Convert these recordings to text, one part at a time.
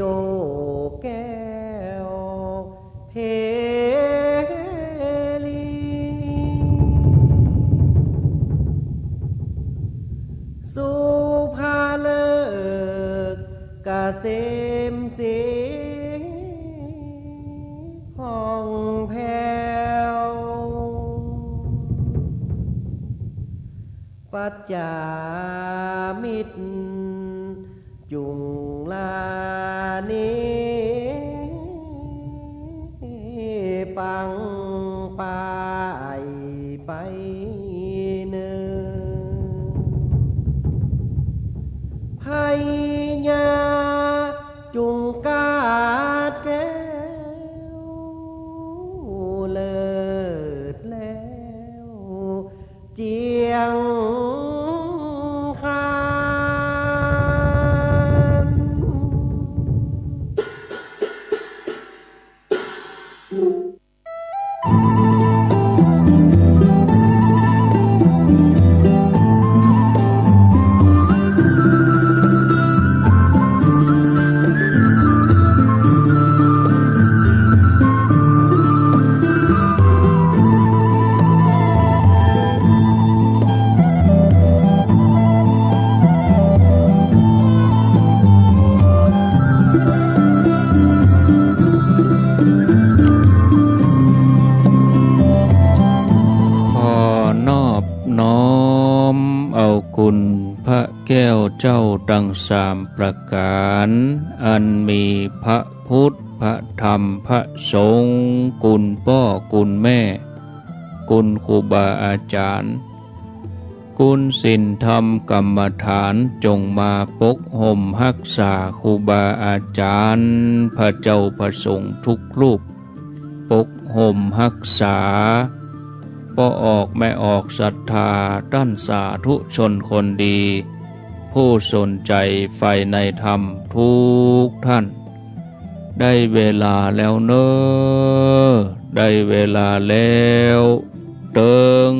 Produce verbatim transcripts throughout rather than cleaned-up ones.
โยแก้วเพลี สุภาฤกษ์เกษมศรีผ่องแผ้ว ปัจจามิตรจุ่งลานี ปังป่ายไปเนิน พญาจุ่งกาดแก้ว เลิศแล้ว เจียงคาน ขอนอบน้อมเอาคุณพระแก้วเจ้าตังสามประก๋าน อันมีพระพุทธ พระธรรม พระสงฆ์ คุณป้อคุณแม่ คุณครูบาอาจ๋ารย์ คุณศีลธรรมกรรมฐาน จงมาปกห่มฮักษาครูบาอาจ๋ารย์ พระเจ้าพระสงฆ์ทุกรูป ปกห่มฮักษาป้อออกแม่ออกศรัทธา ต้านสาธุชนคนดี ผู้สนใจ๋ใฝ่ในธรรมทุกท่าน ได้เวลาแล้วเน่อ ได้เวลาแล้ว เติง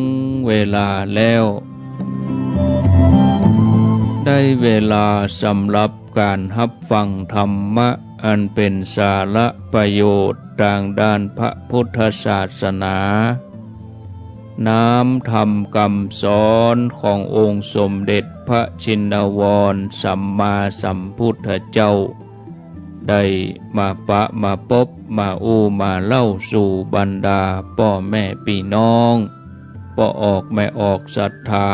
เวลาแล้ว ได้เวลาสำหรับก๋านฮับฟังธรรมะ อันเป๋นสาระประโยชน์ตางด้านพระพุทธศาสนา น้ำธรรมกำสอนขององค์สมเด็จพระชินวรสัมมาสัมพุทธเจ้า ได้มาปะมาปบ มาอู้มาเล่าสู่บรรดาป้อแม่ปี้น้อง ป้อออกแม่ออกศรัทธา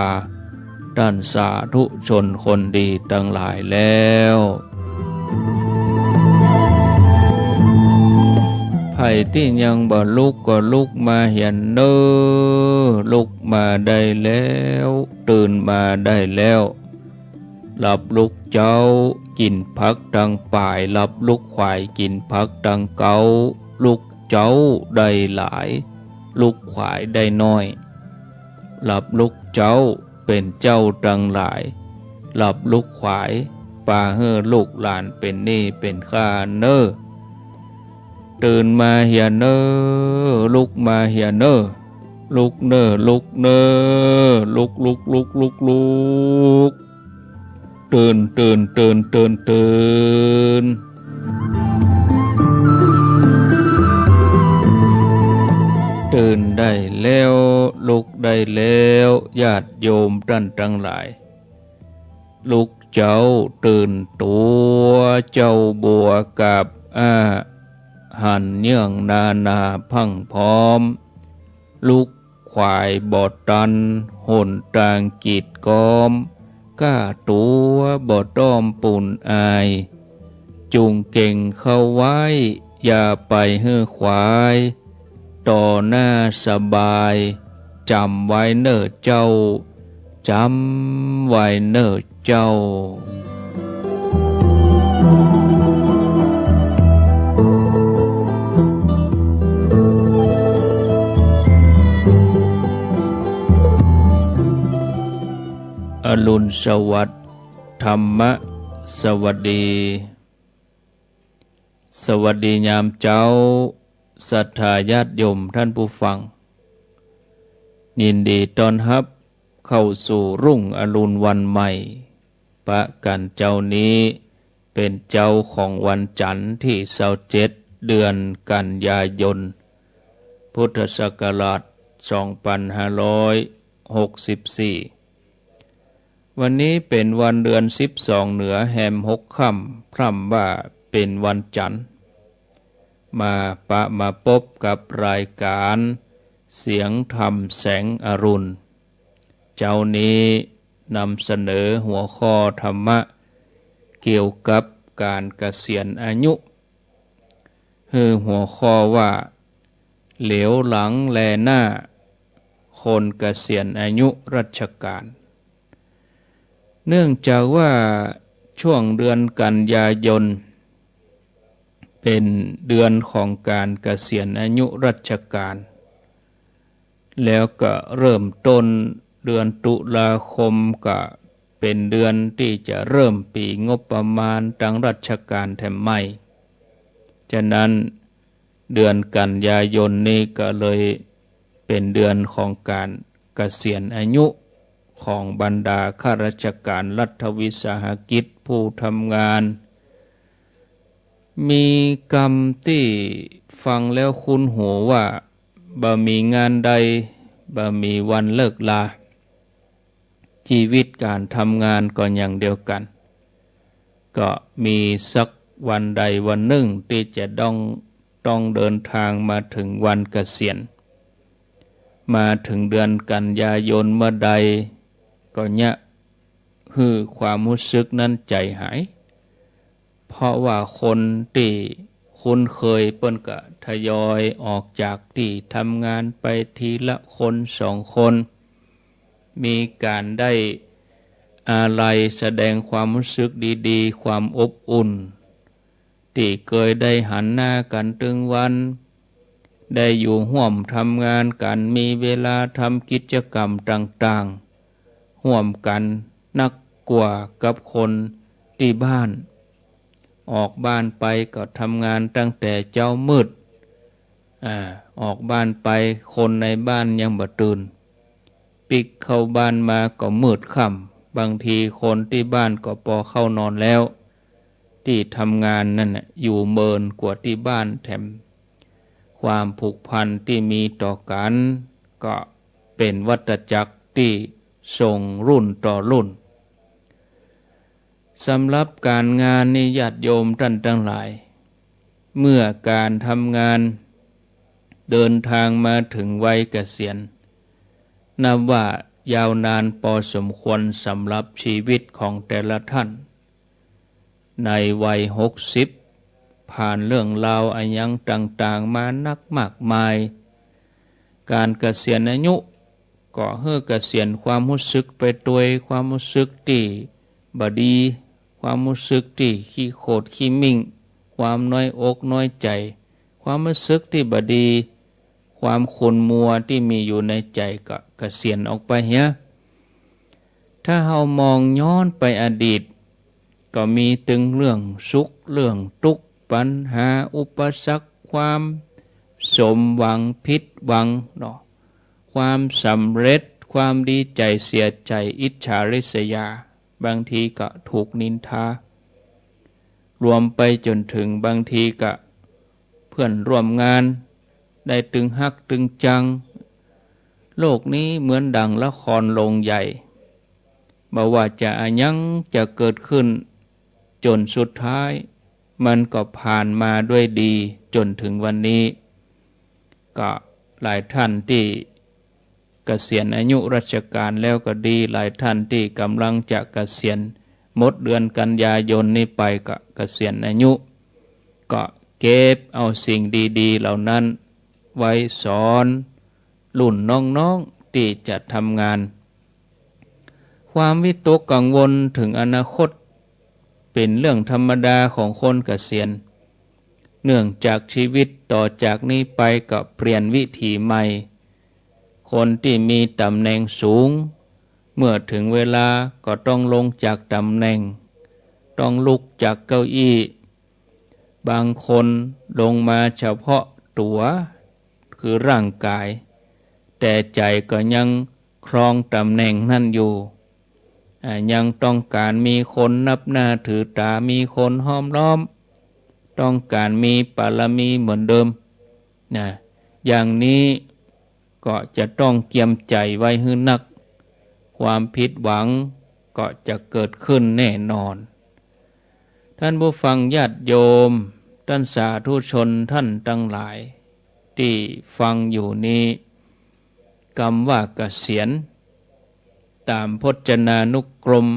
ต้านสาธุชนคนดีตังหลายแล้ว ใผตี้ยังบ่ลุกก็ลุกมาเหียเน่อ ลุกมาได้แล้ว ตื่นมาได้แล้ว หลับลุกเจ๊า กิ๋นผักตังป๋าย หลับลุกขวาย กิ๋นผักตังเก๊า ลุกเจ๊าได้หลาย ลุกขวายได้น้อย หลับลุกเจ๊า เป๋นเจ้าตังหลาย หลับลุกขวาย ปาหื้อลูกหลานเป๋นหนี้เป๋นค่าเน่อ ตื่นมาเหียเน่อ ลุกมาเหียเน่อ ลุกเน่อ ลุกเน่อ ลุก ลุก ลุก ลุก ลุก ตื่น ตื่น ตื่น ตื่น ตื่น ตื่นได้แล้ว ลุกได้แล้ว ญาติโยมต้านตังหลาย ลุกเจ๊า ตื่นตั๋ว เจ้าบัวกับอาหารเยื่องนานาพรั่งพร้อม ลุกขวายบ่ตัน หนตางกีดก๊อม ก้าตั๋วบ่ต้องปูนอาย จุ่งเก๋งเข้าไว้ อย่าไปหื้อขวาย ต่อหน้าสบาย จ๋ำไว้เน่อเจ้า จ๋ำไว้เน่อเจ้า อรุณสวัสดิ์ ธรรมะสวัสดี สวัสดียามเจ๊า ศรัทธาญาติโยมต้านผู้ฟัง ยินดีต้อนฮับเข้าสู่รุ่งอรุณวันใหม่ ปะกั๋นเจ๊านี้ เป๋นเจ๊าของวันจั๋นทร์ตี้ซาวเจ็ด เดือนกันยายน พุทธศักราชสองปันห้าร้อยหกสิบสี่ วันนี้เป๋นวันเดือนสิบสองเหนือแฮมหกค่ำ พร่ำว่าเป๋นวันจั๋นทร์ มาปะมาปบกับรายก๋านเสียงธรรมแสงอรุณ เจ๊านี้นำเสนอหัวข้อธรรมะเกี่ยวกับก๋านเกษียณอายุ หื้อหัวข้อว่า เหลียวหลังแลหน้า คนเกษียณอายุราชก๋าน เนื่องจากว่าช่วงเดือนกันยายน เป๋นเดือนของก๋านเกษียณอายุราชก๋าน แล้วก็เริ่มต้นเดือนตุลาคมก็เป๋นเดือนตี้จะเริ่มปี๋งบประมาณตางราชก๋านแถมใหม่ ฉะนั้นเดือนกันยายนนี้ก็เลยเป๋นเดือนของก๋านเกษียณอายุของบรรดาข้าราชก๋านรัฐวิสาหกิจผู้ทำงาน มีกำตี้ฟังแล้วคุ้นหูว่า บ่มีงานใด บ่มีวันเลิกลา จีวิตก๋านทำงานก็อย่างเดียวกั๋น ก็มีสักวันใดวันนึ่งตี้จะต้อง ต้องเดินตางมาเถิงวันเกษียณ มาเถิงเดือนกันยายนเมื่อใด ก็เยียะหื้อความฮู้สึกนั้นใจ๋หาย เพราะว่าคนตี้คุ้นเคยเปิ้นก็ทยอยออกจากตี้ทำงานไปทีละคนสองคน มีก๋านได้อาลัยแสดงความฮู้สึกดีๆ ความอบอุ่น ตี้เกยได้หันหน้ากั๋นตึงวัน ได้อยู่ฮ่วมทำงานกั๋น มีเวลาทำกิจกรรมต่างๆ ฮ่วมกั๋นนักกว่ากับคนตี้บ้าน ออกบ้านไปก็ทำงานตั้งแต่เจ๊ามืด อ่า ออกบ้านไปคนในบ้านยังบ่ตื่น ปิ๊กเข้าบ้านมาก็มืดค่ำ บางทีคนตี้บ้านก็ปอเข้านอนแล้ว ตี้ทำงานนั้นน่ะอยู่เมินกว่าตี้บ้านแถม ความผูกพันตี้มีต่อกั๋นก็เป๋นวัฏจักรตี้ส่งรุ่นต่อรุ่น สำหรับก๋านงานนี้ญาติโยมต้านตังหลาย เมื่อก๋านทำงานเดินตางมาเถิงวัยเกษียณ นับว่ายาวนานปอสมควรสำหรับจีวิตของแต่ละต้าน ในวัยหกสิบ ผ่านเรื่องราวอะหยังต่างๆ มานักมากมาย ก๋านเกษียณอายุ ก็หื้อเกษียณความฮู้สึกไปตวย ความฮู้สึกตี้บ่ดี ความฮู้สึกตี้ขี้โขดขี้มิ่ง ความน้อยอกน้อยใจ๋ ความฮู้สึกตี้บ่ดี ความขุ่นมัวตี้มีอยู่ในใจ๋ก็เกษียณออกไปเหีย ถ้าเฮามองย้อนไปอดีต ก็มีตึงเรื่องสุขเรื่องตุ๊กข์ ปัญหาอุปสรรค ความสมหวังผิดหวังเนาะ ความสำเร็จ ความดีใจ๋เสียใจ๋ อิจฉาริษยา บางทีก็ถูกนินทา รวมไปจ๋นเถิงบางทีก็เปื้อนร่วมงานได้ตึงฮักตึงจัง โลกนี้เหมือนดั่งละครโรงใหญ่ บ่ว่าจะอะหยังจะเกิดขึ้น จ๋นสุดท้ายมันก็ผ่านมาด้วยดีจ๋นเถิงวันนี้ ก็หลายต้านตี้เกษียณอายุราชก๋านแล้วก็ดี หลายต้านตี้ก่ำลังจะเกษียณ หมดเดือนกันยายนนี้ไปก็เกษียณอายุ ก็เก็บเอาสิ่งดีๆ เหล่านั้นไว้สอนรุ่นน้องๆ ตี้จะทำงาน ความวิตกกังวลเถิงอนาคต เป๋นเรื่องธรรมดาของคนเกษียณ เนื่องจากจีวิตต่อจากนี้ไปก็เปลี่ยนวิถีใหม่ คนตี้มีต๋ำแหน่งสูง เมื่อเถิงเวลาก็ต้องลงจากต๋ำแหน่ง ต้องลุกจากเก้าอี้ บางคนลงมาเฉพาะตั๋ว คือร่างก๋าย แต่ใจ๋ก็ยังครองต๋ำแหน่งนั้นอยู่ อ่า ยังต้องก๋านมีคนนับหน้าถือต๋า มีคนห้อมล้อม ต้องก๋านมีบารมีเหมือนเดิมนะ อย่างนี้ก็จะต้องเกียมใจ๋ไว้หื้อนัก ความผิดหวังก็จะเกิดขึ้นแน่นอน ท่านผู้ฟังญาติโยม ท่านสาธุชนท่านตังหลายตี้ฟังอยู่นี้ กำว่าเกษียณ ต๋ามพจนานุกรม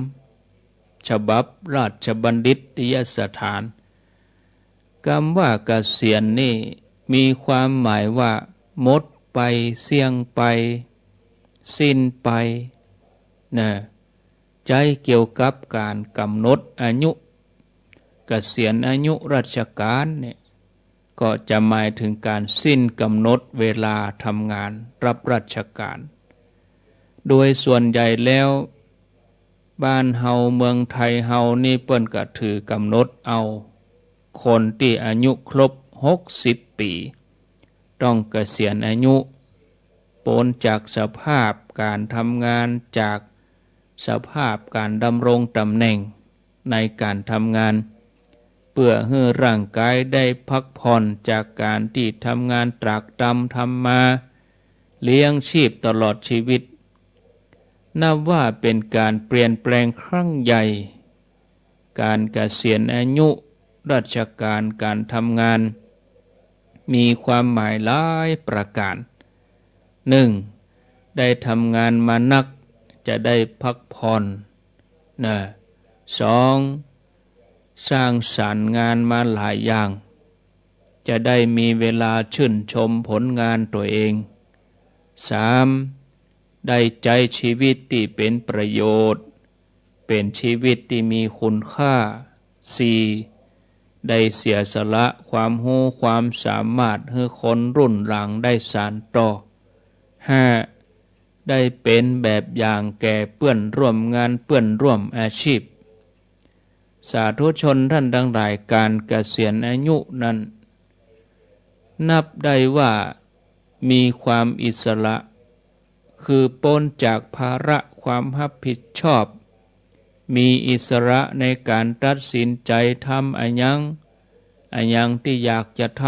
ฉบับราชบัณฑิตยสถาน กำว่าเกษียณนี่มีความหมายว่าหมดไป เสี้ยงไป สิ้นไปนะ ใจ๊เกี่ยวกับก๋านก๋ำหนดอายุ เกษียณอายุราชก๋านเนี่ย ก็จะหมายเถิงก๋านสิ้นก๋ำหนดเวลาทำงานรับราชก๋าน โดยส่วนใหญ่แล้ว บ้านเฮาเมืองไทยเฮานี่เปิ้นก็ถือก๋ำหนดเอา คนตี้อายุครบหกสิบปี๋ ต้องเกษียณอายุ ป๊นจากสภาพก๋านทำงาน จากสภาพก๋านดำรงต๋ำแหน่งในก๋านทำงาน เปื้อหื้อร่างก๋ายได้พักผ่อนจากก๋านตี้ทำงานตรากตรำทำมา เลี้ยงชีพตลอดชีวิต นับว่าเป๋นก๋านเปลี่ยนแปลงครั้งใหญ่ ก๋านเกษียณอายุราชก๋าน ก๋านทำงาน มีความหมายหลายประก๋าน นึ่ง ได้ทำงานมานัก จะได้พักผ่อนนะ สอง สร้างสรรค์งานมาหลายอย่าง จะได้มีเวลาชื่นชมผลงานตั๋วเอง สาม ได้ใจ๊ชีวิตตี้เป๋นประโยชน์ เป๋นชีวิตตี้มีคุณค่า สี่ ได้เสียสละความฮู้ความสามารถหื้อคนรุ่นหลังได้สานต่อ ห้า ได้เป๋นแบบอย่างแก่เปื้อนร่วมงานเปื้อนร่วมอาชีพ สาธุชนท่านตังหลาย ก๋านเกษียณอายุนั้น นับได้ว่ามีความอิสระ คือป๊นจากภาระความฮับผิดชอบ มีอิสระในก๋านตัดสินใจ๋ทำอะหยัง อะหยังตี้อยากจะท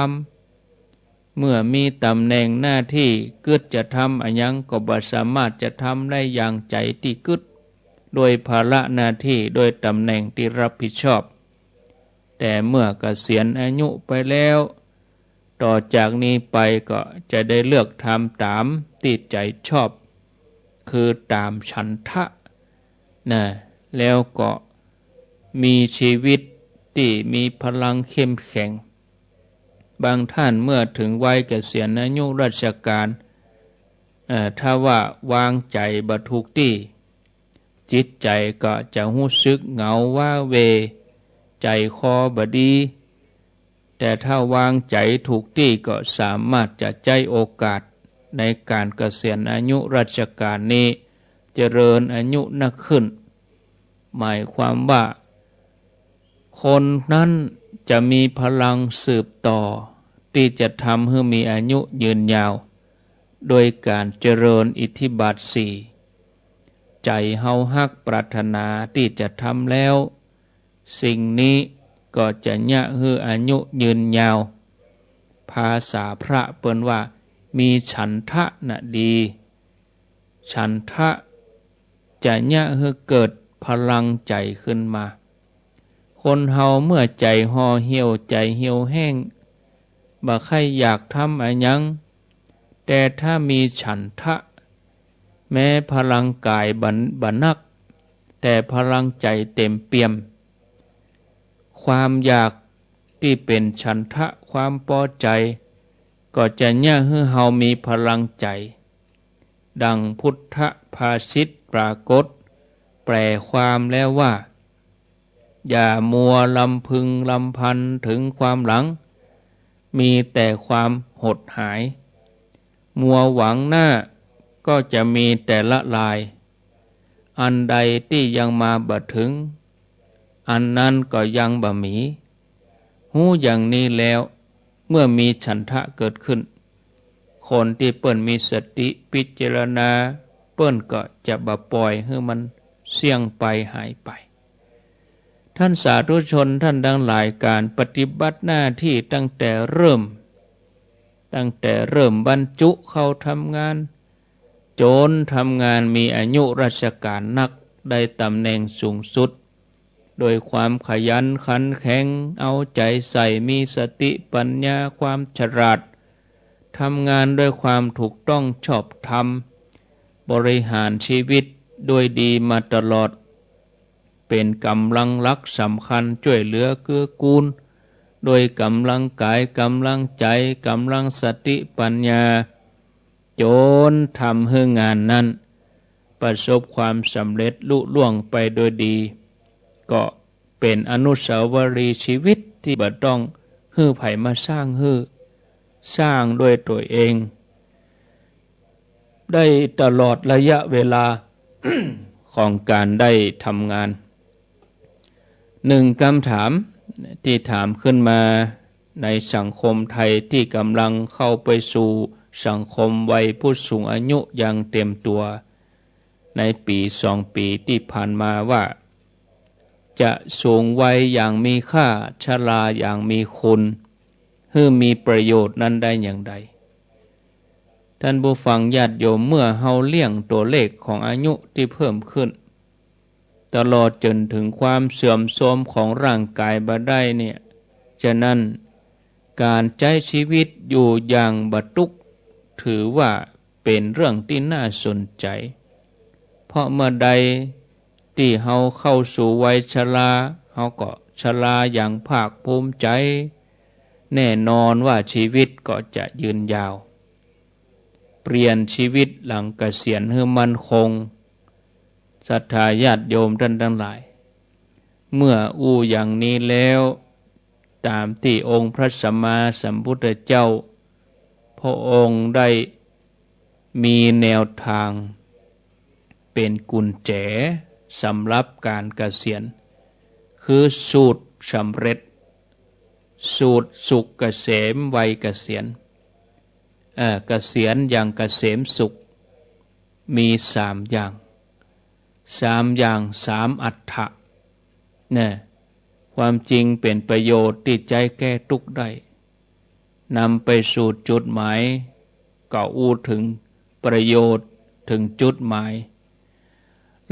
ำ เมื่อมีต๋ำแหน่งหน้าตี้กึ๊ดจะทำอะหยังก็บ่สามารถจะทำได้อย่างใจ๋ตี้กึ๊ด โดยภาระหน้าตี้ โดยต๋ำแหน่งตี้ฮับผิดชอบ แต่เมื่อเกษียณอายุไปแล้ว ต่อจากนี้ไปก็จะได้เลือกทำต๋ามตี้ใจ๋ชอบ คือต๋ามฉันทะนะ แล้วก็มีชีวิตตี้มีพลังเข้มแข็ง บางท่านเมื่อเถิงวัยเกษียณอายุราชก๋าน เอ่อ ถ้าว่าวางใจ๋บ่ถูกตี้ จิตใจ๋ก็จะฮู้สึกเหงาว้าเหว่ ใจ๋คอบ่ดี แต่ถ้าวางใจ๋ถูกตี้ก็สามารถจะใจ๊โอกาสในก๋านเกษียณอายุราชก๋านนี้ เจริญอายุนักขึ้น หมายความว่า คนนั้นจะมีพลังสืบต่อตี้จะทำหื้อมีอายุยืนยาว โดยก๋านเจริญอิทธิบาทสี่ ใจ๋เฮาฮักปรารถนาตี้จะทำแล้ว สิ่งนี้ก็จะเยียะหื้ออายุยืนยาว ภาษาพระเปิ้นว่ามีฉันทะนะดี ฉันทะจะเยียะหื้อเกิดพลังใจ๋ขึ้นมา คนเฮาเมื่อใจ๋ห่อเหี่ยว ใจ๋เหี่ยวแห้ง บ่ใค่อยากทำอะหยัง แต่ถ้ามีฉันทะ แม้พลังก๋ายบ่ บ่นัก แต่พลังใจ๋เต๋มเปี่ยม ความอยากตี้เป๋นฉันทะ ความปอใจ๋ ก็จะเยียะหื้อเฮามีพลังใจ๋ ดังพุทธภาษิตปรากฏ แปลความแล้วว่า อย่ามัวรำพึงรำพันเถิงความหลัง มีแต่ความหดหาย มัวหวังหน้าก็จะมีแต่ละลาย อันใดตี้ยังมาบ่เถิง อันนั้นก็ยังบ่มี ฮู้อย่างนี้แล้ว เมื่อมีฉันทะเกิดขึ้น คนตี้เปิ้นมีสติพิจารณา เปิ้นก็จะบ่ปล่อยหื้อมัน เสี้ยงไปหายไป ท่านสาธุชนท่านตังหลาย ก๋านปฏิบัติหน้าตี้ตั้งแต่เริ่ม ตั้งแต่เริ่มบรรจุเข้าทำงาน จ๋นทำงานมีอายุราชก๋านนัก ได้ต๋ำแหน่งสูงสุด โดยความขยันขันแข็ง เอาใจ๋ใส่ มีสติปัญญาความฉลาด ทำงานด้วยความถูกต้องชอบธรรม บริหารชีวิตด้วยดีมาตลอด เป๋นก๋ำลังหลักสำคัญจ้วยเหลือเกื้อกูล โดยก๋ำลังก๋าย ก๋ำลังใจ๋ ก๋ำลังสติปัญญา จ๋นทำหื้องานนั้นประสบความสำเร็จลุล่วงไปโดยดี ก็เป๋นอนุสาวรีย์ชีวิตตี้บ่ต้องหื้อใผมาสร้างหื้อ สร้างด้วยตั๋วเอง ได้ตลอดระยะเวลา ของก๋านได้ทำงาน นึ่งกำถามตี้ถามขึ้นมาในสังคมไทยตี้ก่ำลังเข้าไปสู่สังคมวัยผู้สูงอายุอย่างเต็มตั๋ว ในปี๋สองปี๋ตี้ผ่านมาว่า จะสูงวัยอย่างมีค่า ชราอย่างมีคุณ หื้อมีประโยชน์นั้นได้อย่างใด ท่านผู้ฟังญาติโยม เมื่อเฮาเลี้ยงตั๋วเลขของอายุตี้เพิ่มขึ้น ตลอดจ๋นเถิงความเสื่อมโทรมของร่างก๋ายบ่ได้เนี่ย ฉะนั้นก๋านใจ๊ชีวิตอยู่อย่างบ่ตุ๊กข์ ถือว่าเป๋นเรื่องตี้น่าสนใจ๋ เพราะเมื่อใดตี้เฮาเข้าสู่วัยชรา เฮาก็ชราอย่างภาคภูมิใจ๋ แน่นอนว่าชีวิตก็จะยืนยาว เปลี่ยนชีวิตหลังเกษียณหื้อมั่นคง ศรัทธาญาติโยมท่านตังหลาย เมื่ออู้อย่างนี้แล้ว ต๋ามตี้องค์พระสัมมาสัมพุทธเจ้า พระองค์ได้มีแนวตางเป๋นกุญแจสำหรับก๋านเกษียณ คือสูตรสำเร็จ สูตรสุขเกษมวัยเกษียณ เอ่อ เกษียณอย่างเกษมสุข มีสามอย่าง สามอย่าง สามอัฏฐะ เนี่ย ความจริงเป๋นประโยชน์ตี้ใจ๊แก้ตุ๊กข์ได้ นำไปสู่จุดหมาย ก็อู้เถิงประโยชน์เถิงจุดหมาย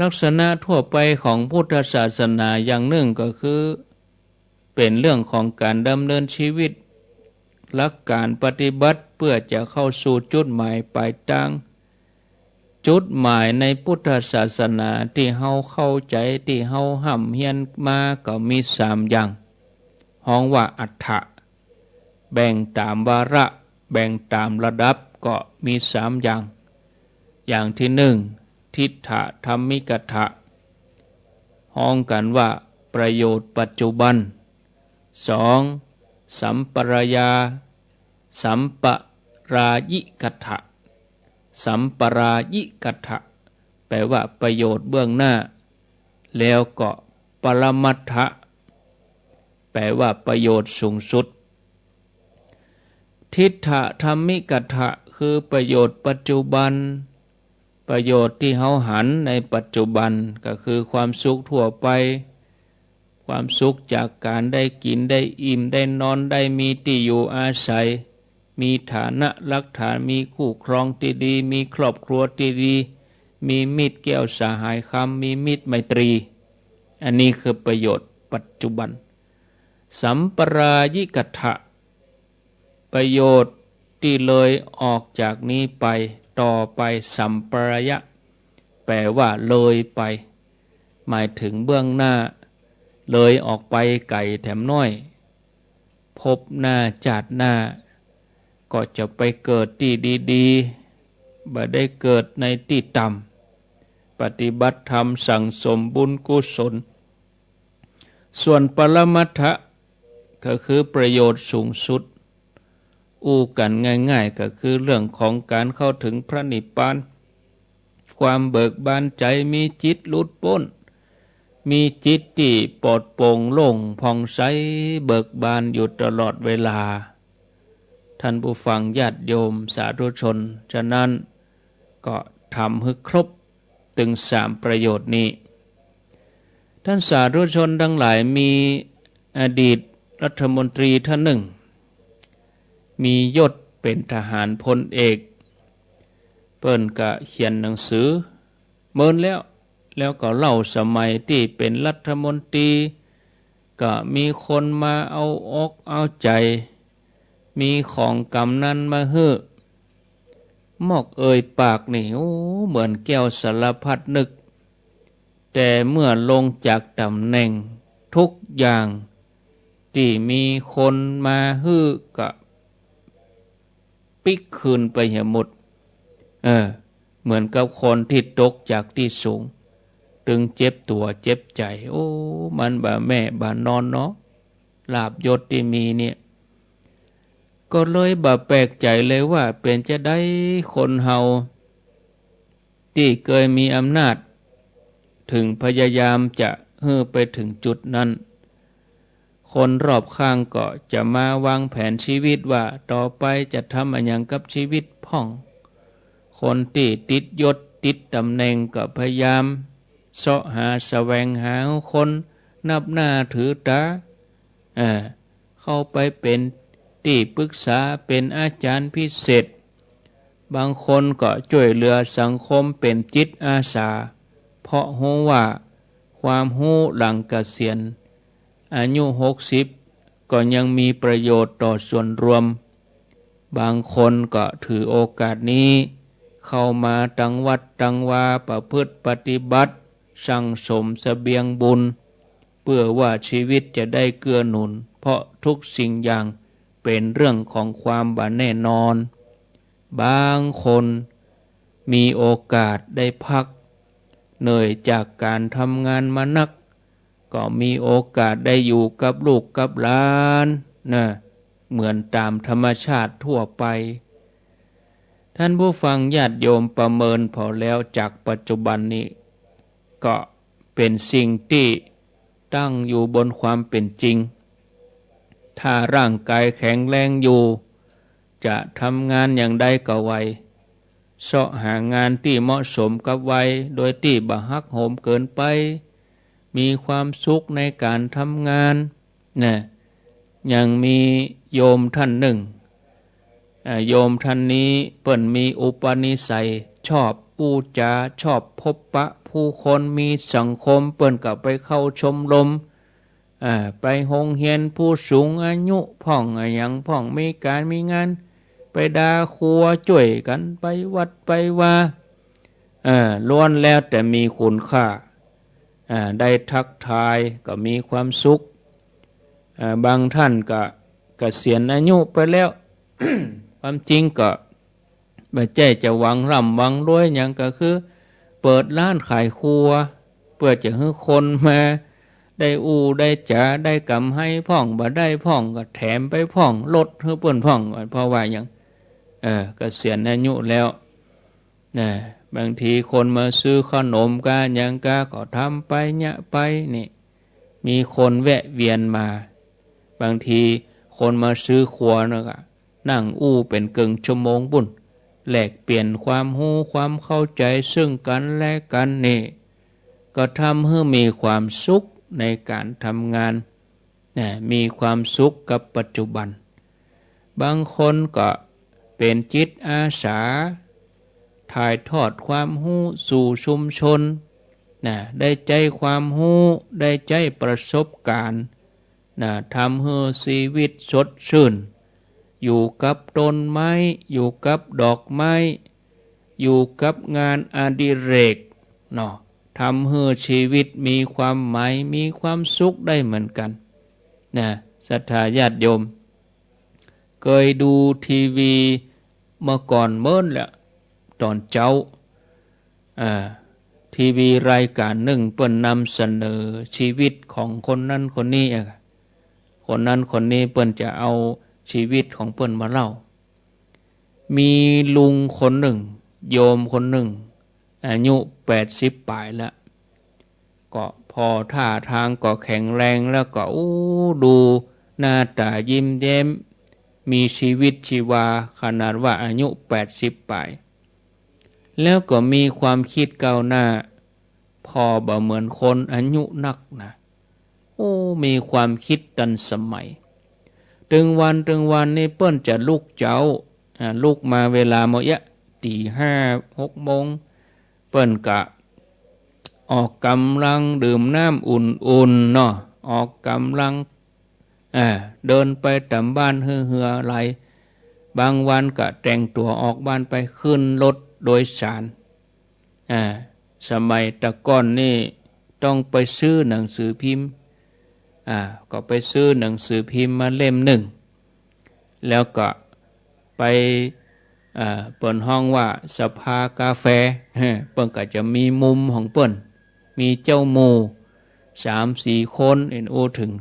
ลักษณะทั่วไปของพุทธศาสนาอย่างนึ่งก็คือ เป๋นเรื่องของก๋านดำเนินชีวิต หลักก๋านปฏิบัติเปื้อจะเข้าสู่จุดหมายป๋ายตาง จุดหมายในพุทธศาสนาตี้เฮาเข้าใจ๋ ตี้เฮาฮ่ำเฮียนมาก็มีสามอย่าง ฮ้องว่าอัฏฐะ แบ่งต๋ามวาระ แบ่งต๋ามระดับก็มีสามอย่าง อย่างตี้นึ่ง ทิฏฐธรรมิกัฏฐะ ฮ้องกั๋นว่าประโยชน์ปัจจุบัน สอง สัมปรายา สัมปรายิกัฏฐะ สัมปรายิกัฏฐะ แปลว่าประโยชน์เบื้องหน้า แล้วก็ปรมัตถะ แปลว่าประโยชน์สูงสุด ทิฏฐธรรมิกัฏฐะ คือประโยชน์ปัจจุบัน ประโยชน์ตี้เฮาหันในปัจจุบัน ก็คือความสุขทั่วไป ความสุขจากก๋านได้กิ๋นได้อิ่ม ได้นอน ได้มีตี้อยู่อาศัย มีฐานะหลักฐาน มีคู่ครองตี้ดี มีครอบครัวตี้ดี มีมิตรแก้วสหายคำ มีมิตรไมตรี อันนี้คือประโยชน์ปัจจุบัน สัมปรายิกัฏฐะ ประโยชน์ตี้เลยออกจากนี้ไป ต่อไป สัมปรายะ แปลว่าเลยไป หมายเถิงเบื้องหน้า เลยออกไปไก๋แถมน้อย ภพหน้าจาติหน้า ก็จะไปเกิดตี้ดีๆ บ่ได้เกิดในตี้ต่ำ ปฏิบัติธรรมสั่งสมบุญกุศล ส่วนปรมัตถะ ก็คือประโยชน์สูงสุด อู้กั๋นง่ายๆ ก็คือเรื่องของก๋านเข้าเถิงพระนิพพาน ความเบิกบานใจ๋ มีจิตหลุดป๊น มีจิตตี้ปลอดโปร่งโล่งผ่องใสเบิกบานอยู่ตลอดเวลา ท่านผู้ฟังญาติโยมสาธุชน ฉะนั้นก็ทำหื้อครบเถิงสามประโยชน์นี้ ท่านสาธุชนตังหลาย มีอดีตรัฐมนตรีท่านนึ่ง มียศเป๋นทหารพลเอก เปิ้นก็เขียนหนังสือเมินแล้ว แล้วก็เล่าสมัยตี้เป๋นรัฐมนตรี ก็มีคนมาเอาอกเอาใจ๋ มีของกำนันมาหื้อ มอกเอ่ยปากนี่ โอ้ เหมือนแก้วสารพัดนึก แต่เมื่อลงจากต๋ำแหน่ง ทุกอย่างตี้มีคนมาหื้อก็ปิ๊กคืนไปเหียหมด เออ เหมือนกับคนตี้ตกจากตี้สูง ตึงเจ็บตั๋วเจ็บใจ๋ โอ้ มันบ่แม่บ่นอนเนาะ ลาภยศตี้มีเนี่ย ก็เลยบ่แปลกใจ๋เลยว่าเป๋นจาใดคนเฮา ตี้เกยมีอำนาจ เถิงพยายามจะหื้อไปเถิงจุดนั้น คนรอบข้างก็จะมาวางแผนชีวิตว่าต่อไปจะทำอะหยังกับชีวิตพ่อง คนตี้ติดยศติดต๋ำแหน่งก็พยายามเซาะหาแสวงหาคนนับหน้าถือต๋า อ่า เข้าไปเป๋นตี้ปรึกษา เป๋นอาจ๋ารย์พิเศษ บางคนก็จ้วยเหลือสังคมเป๋นจิตอาสา เพราะฮู้ว่าความฮู้หลังเกษียณ อายุหกสิบ ก็ยังมีประโยชน์ต่อส่วนรวม บางคนก็ถือโอกาสนี้ เข้ามาตังวัดตังวา ประพฤติปฏิบัติ สั่งสมเสบียงบุญ เพื่อว่าชีวิตจะได้เกื้อหนุน เพราะทุกสิ่งอย่างเป๋นเรื่องของความบ่แน่นอน บางคนมีโอกาสได้พักเหนื่อยจากก๋านทำงานมานัก ก็มีโอกาสได้อยู่กับลูกกับหลานนะ เหมือนต๋ามธรรมชาติทั่วไป ท่านผู้ฟังญาติโยมประเมินผ่อแล้วจากปัจจุบันนี้ ก็เป๋นสิ่งตี้ตั้งอยู่บนความเป๋นจริง ถ้าร่างกายแข็งแรงอยู่ จะทำงานอย่างใดก็ไหว เซาะหางานตี้เหมาะสมกับวัย โดยตี้บ่หักโหมเกินไป มีความสุขในก๋านทำงานนะ ยังมีโยมท่านนึ่ง อ่า โยมท่านนี้เปิ้นมีอุปนิสัยชอบอู้จ๋า ชอบพบปะผู้คน มีสังคม เปิ้นก็ไปเข้าชมรม อ่า ไปโฮงเฮียนผู้สูงอายุพ่อง อะหยังพ่อง มีก๋านมีงาน ไปดาครัวจ้วยกั๋น ไปวัดไปวา เออ ล้วนแล้วแต่มีคุณค่า อ่า ได้ทักทายก็มีความสุข อ่า บางท่านก็เกษียณอายุไปแล้ว ความจริงก็บ่ใจ้จะหวังร่ำหวังรวยหยัง ก็คือเปิดร้านขายครัว เพื่อจะหื้อคนมาได้อู้ได้จ๋า ได้ก๋ำไรพ่อง บ่ได้พ่องก็แถมไปพ่อง ลดหื้อเปิ้นพ่อง เพราะว่าหยัง เออ เกษียณอายุแล้ว นะ บางทีคนมาซื้อขนมกาหยังกาก็ทำไปเยียะไปนี่ มีคนแวะเวียนมา บางทีคนมาซื้อครัวนะก็นั่งอู้เป๋นเกิ่งชั่วโมงปู้น แลกเปลี่ยนความฮู้ความเข้าใจ๋ซึ่งกั๋นและกั๋นนี่ ก็ทำหื้อมีความสุขในก๋านทำงาน นะ มีความสุขกับปัจจุบัน บางคนก็เป๋นจิตอาสา ถ่ายทอดความฮู้สู่ชุมชน นะ ได้ใจ๊ความฮู้ ได้ใจ๊ประสบก๋ารณ์ นะ ทำหื้อชีวิตสดชื่น อยู่กับต้นไม้ อยู่กับดอกไม้ อยู่กับงานอดิเรกเนาะ ทำหื้อชีวิตมีความหมาย มีความสุขได้เหมือนกั๋น นะ ศรัทธาญาติโยม เกยดูทีวีเมื่อก่อนเมินแหละ ต๋อนเจ๊า อ่า ทีวีรายก๋ารนึ่งเปิ้นนำเสนอชีวิตของคนนั้นคนนี้อะ คนนั้นคนนี้เปิ้นจะเอาชีวิตของเปิ้นมาเล่า มีลุงคนนึ่ง โยมคนนึ่ง อายุแปดสิบป๋ายแล้ว ก็ผ่อท่าตางก็แข็งแรง แล้วก็ อู้ ดูหน้าต๋ายิ้มแย้ม มีชีวิตชีวา ขนาดว่าอายุแปดสิบป๋าย แล้วก็มีความคิดก้าวหน้า พ คอบ่เหมือนคนอายุนักนะ โอ้ มีความกึ๊ดตันสมัย ตึงวันตึงวันนี่เปิ้นจะลุกเจ๊า อ่า ลุกมาเวลาเมื่อเยียะ ตี๋ห้า หกโมง เปิ้นก็ออกก๋ำลัง ดื่มน้ำอุ่นๆ เนาะ ออกก๋ำลัง อ่า เดินไปต๋ามบ้านหื้อเหื่อไหล บางวันก็แต่งตั๋วออกบ้านไป ขึ้นรถโดยสาร อ่า สมัยแต่ก่อนนี่ต้องไปซื้อหนังสือพิมพ์ อ่า ก็ไปซื้อหนังสือพิมพ์มาเล่มนึ่ง แล้วก็ไป อ่า เปิ้นฮ้องว่าสภากาแฟ เปิ้นก็จะมีมุมของเปิ้น มีเจ้าหมู่สามสี่คน เอ็นอู้เถิง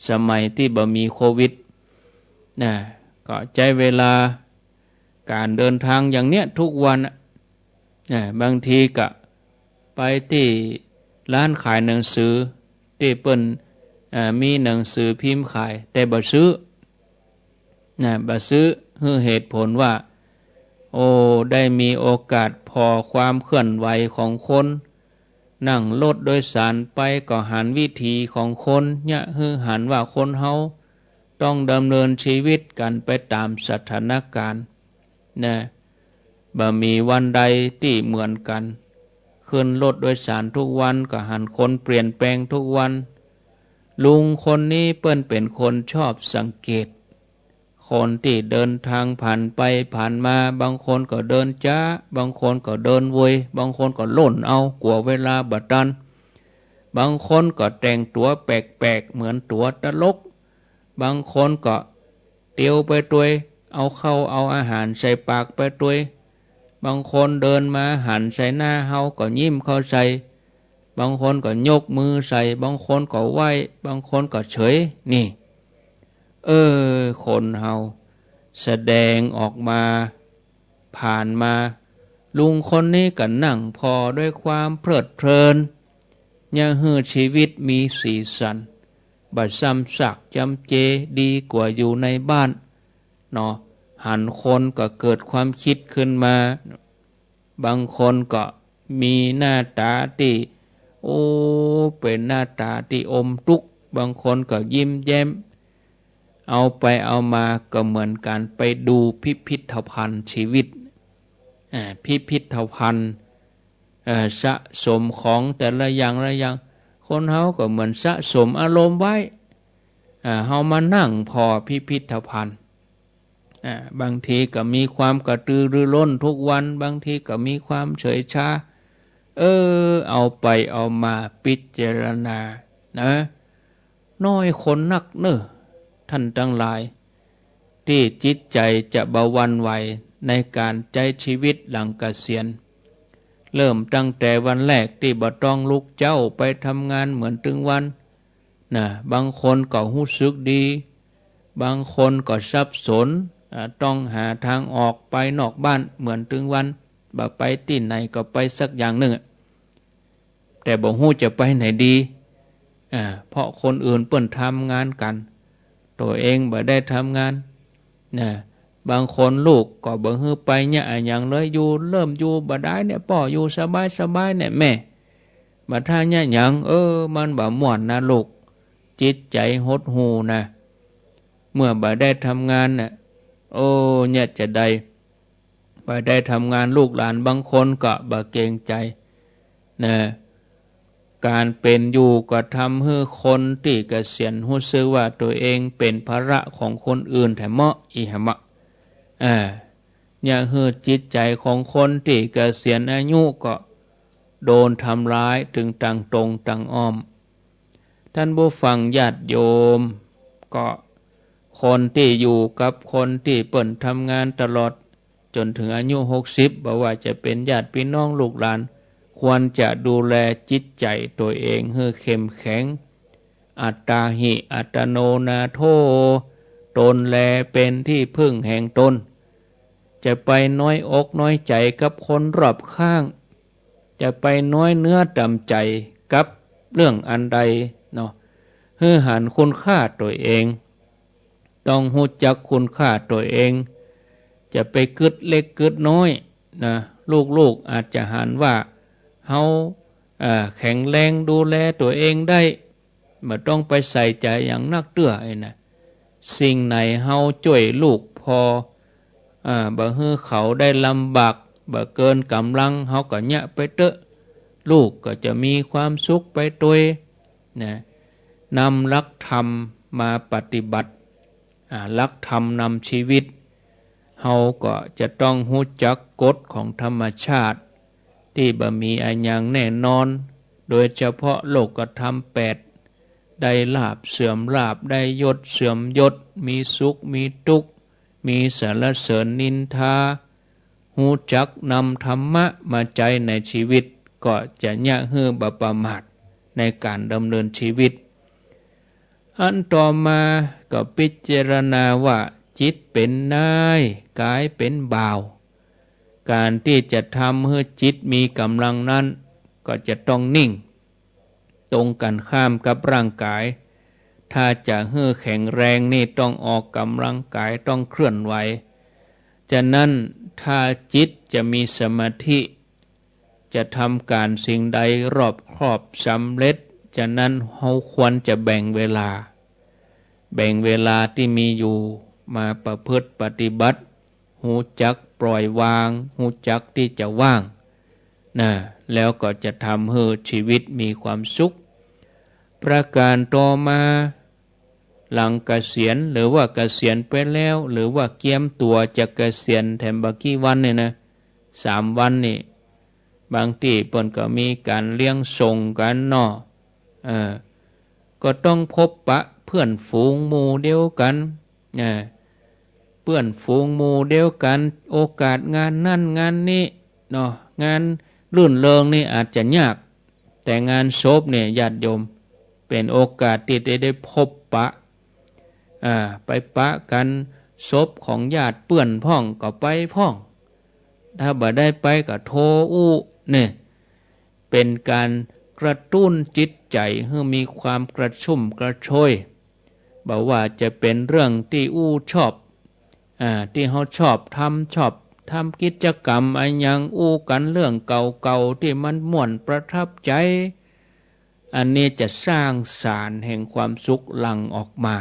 สมัยตี้บ่มีโควิด นะ ก็ใจ๊เวลาก๋านเดินตางอย่างเนี้ยทุกวันอะ นะ บางทีก็ไปตี้ร้านขายหนังสือ ตี้เปิ้น อ่า มีหนังสือพิมพ์ขาย แต่บ่ซื้อ นะ บ่ซื้อ หื้อเหตุผลว่า โอ้ ได้มีโอกาสผ่อความเคลื่อนไหวของคน นั่งรถโดยสารไปก็หันวิถีของคน เยียะหื้อหันว่าคนเฮาต้องดำเนินชีวิตกั๋นไปต๋ามสถานก๋ารณ์ นะ บ่มีวันใดตี้เหมือนกั๋น ขึ้นรถโดยสารทุกวันก็หันคนเปลี่ยนแปลงทุกวัน ลุงคนนี้เปิ้นเป๋นคนชอบสังเกต คนตี้เดินตางผ่านไปผ่านมา บางคนก็เดินจ๊า บางคนก็เดินโวย บางคนก็ล่นเอา กั๋วเวลาบ่ตัน บางคนก็แต่งตั๋วแปลกๆ เหมือนตั๋วตลก บางคนก็เตียวไปตวย เอาข้าวเอาอาหารใส่ปากไปตวย บางคนเดินมาหันใส่หน้าเฮาก็ยิ้มเข้าใส่ บางคนก็ยกมือใส่ บางคนก็ไหว้ บางคนก็เฉย นี่ เออ คนเฮาแสดงออกมา ผ่านมา ลุงคนนี้ก็นั่งผ่อด้วยความเพลิดเพลิน เยียะหื้อชีวิตมีสีสัน บ่ซ้ำซากจำเจ ดีกว่าอยู่ในบ้าน เนาะ หันคนก็เกิดความกึ๊ดขึ้นมา บางคนก็มีหน้าต๋าตี้ โอ้ เป๋นหน้าต๋าตี้อมตุ๊กข์ บางคนก็ยิ้มแย้ม เอาไปเอามาก็เหมือนก๋านไปดูพิพิธภัณฑ์ชีวิต อ่า พิพิธภัณฑ์ เอ่อ สะสมของแต่ละอย่างละอย่าง คนเฮาก็เหมือนสะสมอารมณ์ไว้ อ่า เฮามานั่งผ่อพิพิธภัณฑ์ อ่า บางทีก็มีความกระตือรือร้นทุกวัน บางทีก็มีความเฉยชา เออ เอาไปเอามาพิจารณานะ น้อยคนนักเน่อ ท่านตังหลาย ตี้จิตใจ๋จะบ่หวั่นไหวในก๋านใจ๊ชีวิตหลังเกษียณ เริ่มตั้งแต่วันแรกตี้บ่ต้องลุกเจ๊าไปทำงานเหมือนตึงวัน นะ บางคนก็ฮู้สึกดี บางคนก็สับสน อ่า ต้องหาตางออกไปนอกบ้านเหมือนตึงวัน บ่ไปตี้ไหนก็ไปสักอย่างนึ่งอะ แต่บ่ฮู้จะไปไหนดี อ่า เพราะคนอื่นเปิ้นทำงานกั๋น ตั๋วเองบ่ได้ทำงาน นะ บางคนลูกก็บ่หื้อไปเยียะอะหยังเลย อยู่เริ่มอยู่บ่ได้เนี่ย ป้ออยู่สบายๆ เนี่ยแม่ บ่ถ้าเยียะหยัง เออ มันบ่ม่วนนะลูก จิตใจ๋หดหู่นะ เมื่อบ่ได้ทำงานน่ะ โอ้ เยียะจาใด บ่ได้ทำงาน ลูกหลานบางคนก็บ่เกรงใจ๋ นะ ก๋านเป๋นอยู่ก็ทำหื้อคนตี้เกษียณฮู้สึกว่าตั๋วเองเป๋นภาระของคนอื่นแท้เมาะ อิหะเมาะ อ่า เยียะหื้อจิตใจ๋ของคนตี้เกษียณอายุก็โดนทำร้ายตึงตังตรงตังอ้อม ท่านผู้ฟังญาติโยม ก็คนตี้อยู่กับคนตี้เปิ้นทำงานตลอดจ๋นเถิงอายุหกสิบ บ่ว่าจะเป๋นญาติปี้น้องลูกหลาน ควรจะดูแลจิตใจ๋ตั๋วเองหื้อเข้มแข็ง อัตตาหิ อัตตโนนาโถ ตนแลเป๋นตี้พึ่งแห่งตน จะไปน้อยอกน้อยใจ๋กับคนรอบข้าง จะไปน้อยเนื้อต่ำใจ๋กับเรื่องอันใดเนาะ หื้อหันคุณค่าตั๋วเอง ต้องฮู้จักคุณค่าตั๋วเอง จะไปกึ๊ดเล็กกึ๊ดน้อยนะ ลูกๆ อาจจะหันว่าเฮา อ่า แข็งแรงดูแลตั๋วเองได้ บ่ต้องไปใส่ใจ๋อย่างนักเตื้อ ไอ้นะ สิ่งไหนเฮาจ้วยลูกผ่อ อ่า บ่หื้อเขาได้ลำบาก บ่เกินก๋ำลัง เฮาก็เยียะไปเต๊อะ ลูกก็จะมีความสุขไปตวย นะ นำหลักธรรมมาปฏิบัติ อ่า หลักธรรมนำชีวิต เฮาก็จะต้องฮู้จักกฎของธรรมชาติ ตี้บ่มีอะหยังแน่นอน โดยเฉพาะโลกธรรมแปด ได้ลาภเสื่อมลาภ ได้ยศเสื่อมยศ มีสุขมีตุ๊กข์ มีสรรเสริญนินทา ฮู้จักนำธรรมะมาใจ๊ในชีวิต ก็จะเยียะหื้อบ่ประมาทในก๋านดำเนินชีวิต อันต่อมาก็พิจารณาว่าจิตเป๋นนาย ก๋ายเป๋นบ่าว ก๋านตี้จะทำหื้อจิตมีก๋ำลังนั้น ก็จะต้องนิ่ง ตรงกั๋นข้ามกับร่างก๋าย ถ้าจะหื้อแข็งแรงนี่ต้องออกก๋ำลังก๋าย ต้องเคลื่อนไหว ฉะนั้นถ้าจิตจะมีสมาธิ จะทำก๋านสิ่งใดรอบคอบสำเร็จ ฉะนั้นเฮาควรจะแบ่งเวลา แบ่งเวลาตี้มีอยู่มาประพฤติปฏิบัติ ฮู้จักปล่อยวาง ฮู้จักตี้จะว่าง นะ แล้วก็จะทำหื้อชีวิตมีความสุข ประก๋านต่อมา หลังเกษียณ หรือว่าเกษียณไปแล้ว หรือว่าเกียมตั๋วจะเกษียณแถมบ่กี่วันนี่นะ สามวันนี่ บางตี้เปิ้นก็มีก๋านเลี้ยงส่งกั๋นเนาะ เออ ก็ต้องพบปะเปื้อนฝูงหมู่เดียวกั๋น เออ เปื้อนฝูงหมู่เดียวกั๋น โอกาสงานนั้นงานนี้เนาะ งานรื่นเริงนี่อาจจะยาก แต่งานศพเนี่ยญาติโยม เป๋นโอกาสตี้จะได้พบปะ อ่า ไปปะกั๋น ศพของญาติเปื้อนพ่องก็ไปพ่อง ถ้าบ่ได้ไปก็โทรอู้ เนี่ย เป๋นก๋านกระตุ้นจิตใจ๋หื้อมีความกระชุ่มกระชวย บ่ว่าจะเป๋นเรื่องตี้อู้ชอบ อ่า ตี้เฮาชอบทำ ชอบทำกิจกรรมอะหยัง อู้กั๋นเรื่องเก่าๆ ตี้มันม่วนประทับใจ๋ อันนี้จะสร้างสารแห่งความสุขหลั่งออกมา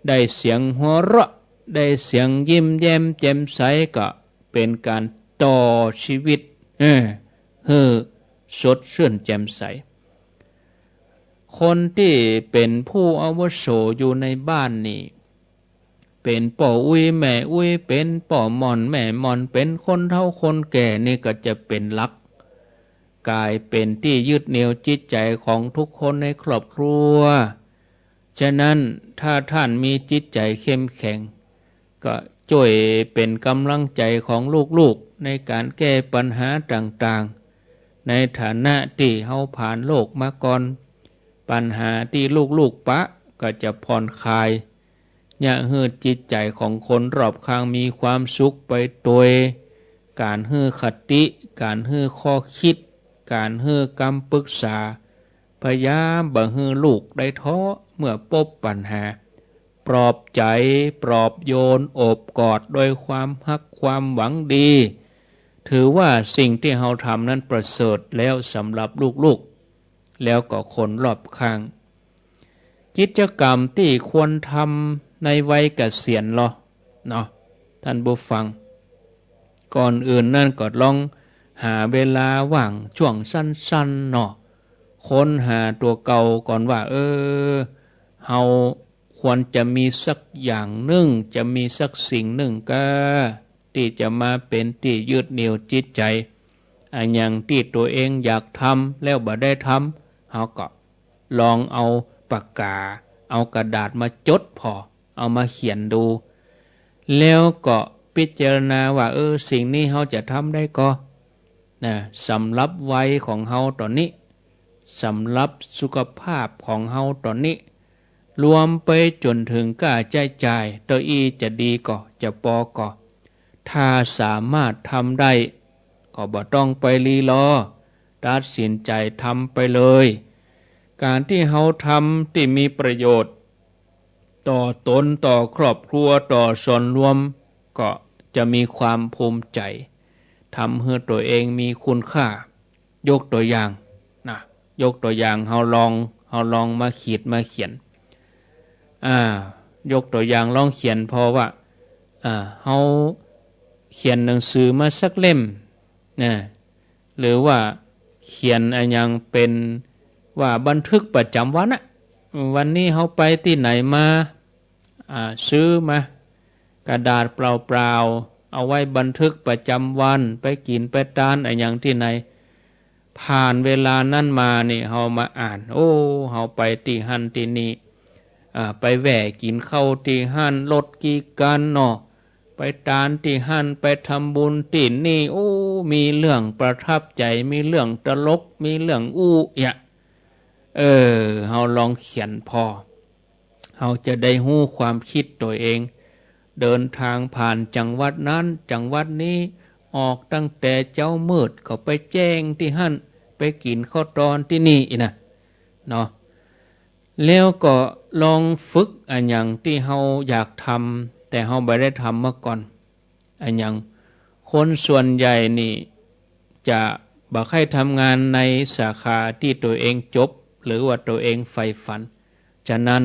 ได้เสียงหัวเราะ ได้เสียงยิ้มแย้มแจ่มใส ก็เป๋นก๋านต่อชีวิต เออ หื้อสดชื่นแจ่มใส คนตี้เป๋นผู้อาวุโสอยู่ในบ้านนี่ เป๋นป้ออุ๊ยแม่อุ๊ย เป๋นป้อหม่อนแม่หม่อน เป๋นคนเฒ่าคนแก่นี่ก็จะเป๋นหลัก ก๋ายเป๋นตี้ยึดเหนี่ยวจิตใจ๋ของทุกคนในครอบครัว ฉะนั้นถ้าต้านมีจิตใจ๋เข้มแข็ง ก็จ้วยเป๋นก๋ำลังใจ๋ของลูกๆ ในก๋านแก้ปัญหาต่างๆ ในฐานะตี้เฮาผ่านโลกมาก่อน ปัญหาตี้ลูกๆ ปะก็จะผ่อนคลาย เยียะหื้อจิตใจ๋ของคนรอบข้างมีความสุขไปตวย ก๋านหื้อคติ ก๋านหื้อข้อคิด ก๋านหื้อกำปึกษา พยายามบ่หื้อลูกได้ท้อเมื่อปบปัญหา ปลอบใจ๋ ปลอบโยน โอบกอดด้วยความฮักความหวังดี ถือว่าสิ่งตี้เฮาทำนั้นประเสริฐแล้วสำหรับลูกๆ แล้วก็คนรอบข้าง กิจกรรมตี้ควรทำในวัยเกษียณลอ เนาะ ต้านผู้ฟัง ก่อนอื่นนั้นก็ลองหาเวลาว่างช่วงสั้นๆ เนาะ ค้นหาตั๋วเก่าก่อนว่า เออ เฮาควรจะมีสักอย่างนึ่ง จะมีสักสิ่งนึ่งก้า ตี้จะมาเป๋นตี้ยึดเหนี่ยวจิตใจ๋ อะหยังตี้ตั๋วเองอยากทำแล้วบ่ได้ทำ เฮาก็ลองเอาปากก๋า เอากระดาษมาจดผ่อ เอามาเขียนดู แล้วก็พิจารณาว่า เออ สิ่งนี้เฮาจะทำได้ก่อ นะ สำหรับวัยของเฮาต๋อนนี้ สำหรับสุขภาพของเฮาต๋อนนี้ รวมไปจ๋นเถิงก้าใจ๊จ่าย เต้าอี้จะดีก่อ จะปอก่อ ถ้าสามารถทำได้ ก็บ่ต้องไปรีรอ ตัดสินใจ๋ทำไปเลย ก๋านตี้เฮาทำตี้มีประโยชน์ ต่อต๋น ต่อครอบครัว ต่อส่วนรวม ก็จะมีความภูมิใจ๋ ทำหื้อตั๋วเองมีคุณค่า ยกตั๋วอย่าง ยกตั๋วอย่าง เฮาลอง เฮาลองมาขีดมาเขียน อ่า ยกตั๋วอย่างลองเขียนผ่อว่า อ่า เฮาเขียนหนังสือมาสักเล่มนะ หรือว่าเขียนอะหยังเป๋นว่าบันทึกประจ๋ำวันอะ วันนี้เฮาไปตี้ไหนมา อ่า ซื้อมา กระดาษเปล่าๆ เอาไว้บันทึกประจ๋ำวัน ไปกิ๋นไปตานอะหยังตี้ไหน ผ่านเวลานั้นมานี่ เฮามาอ่าน โอ้ เฮาไปตี้หั้นตี้นี่ อ่า ไปแวะกิ๋นข้าวตี้หั้น ลดกี่กั๋นเนาะ ไปตานตี้หั้น ไปทำบุญตี้นี่ โอ้ มีเรื่องประทับใจ๋ มีเรื่องตลก มีเรื่องอู้เยียะ เออ เฮาลองเขียนผ่อ เฮาจะได้ฮู้ความกึ๊ดตั๋วเอง เดินตางผ่านจังหวัดนั้นจังหวัดนี้ ออกตั้งแต่เจ๊ามืดก็ไปแจ้งตี้หั้น ไปกิ๋นข้าวตอนตี้นี่ อี้นะ เนาะ แล้วก็ลองฝึกอะหยังตี้เฮาอยากทำ แต่เฮาบ่ได้ทำมาก่อน อะหยัง คนส่วนใหญ่นี่จะบ่ใค่ทำงานในสาขาตี้ตั๋วเองจบ หรือว่าตั๋วเองใฝ่ฝัน ฉะนั้น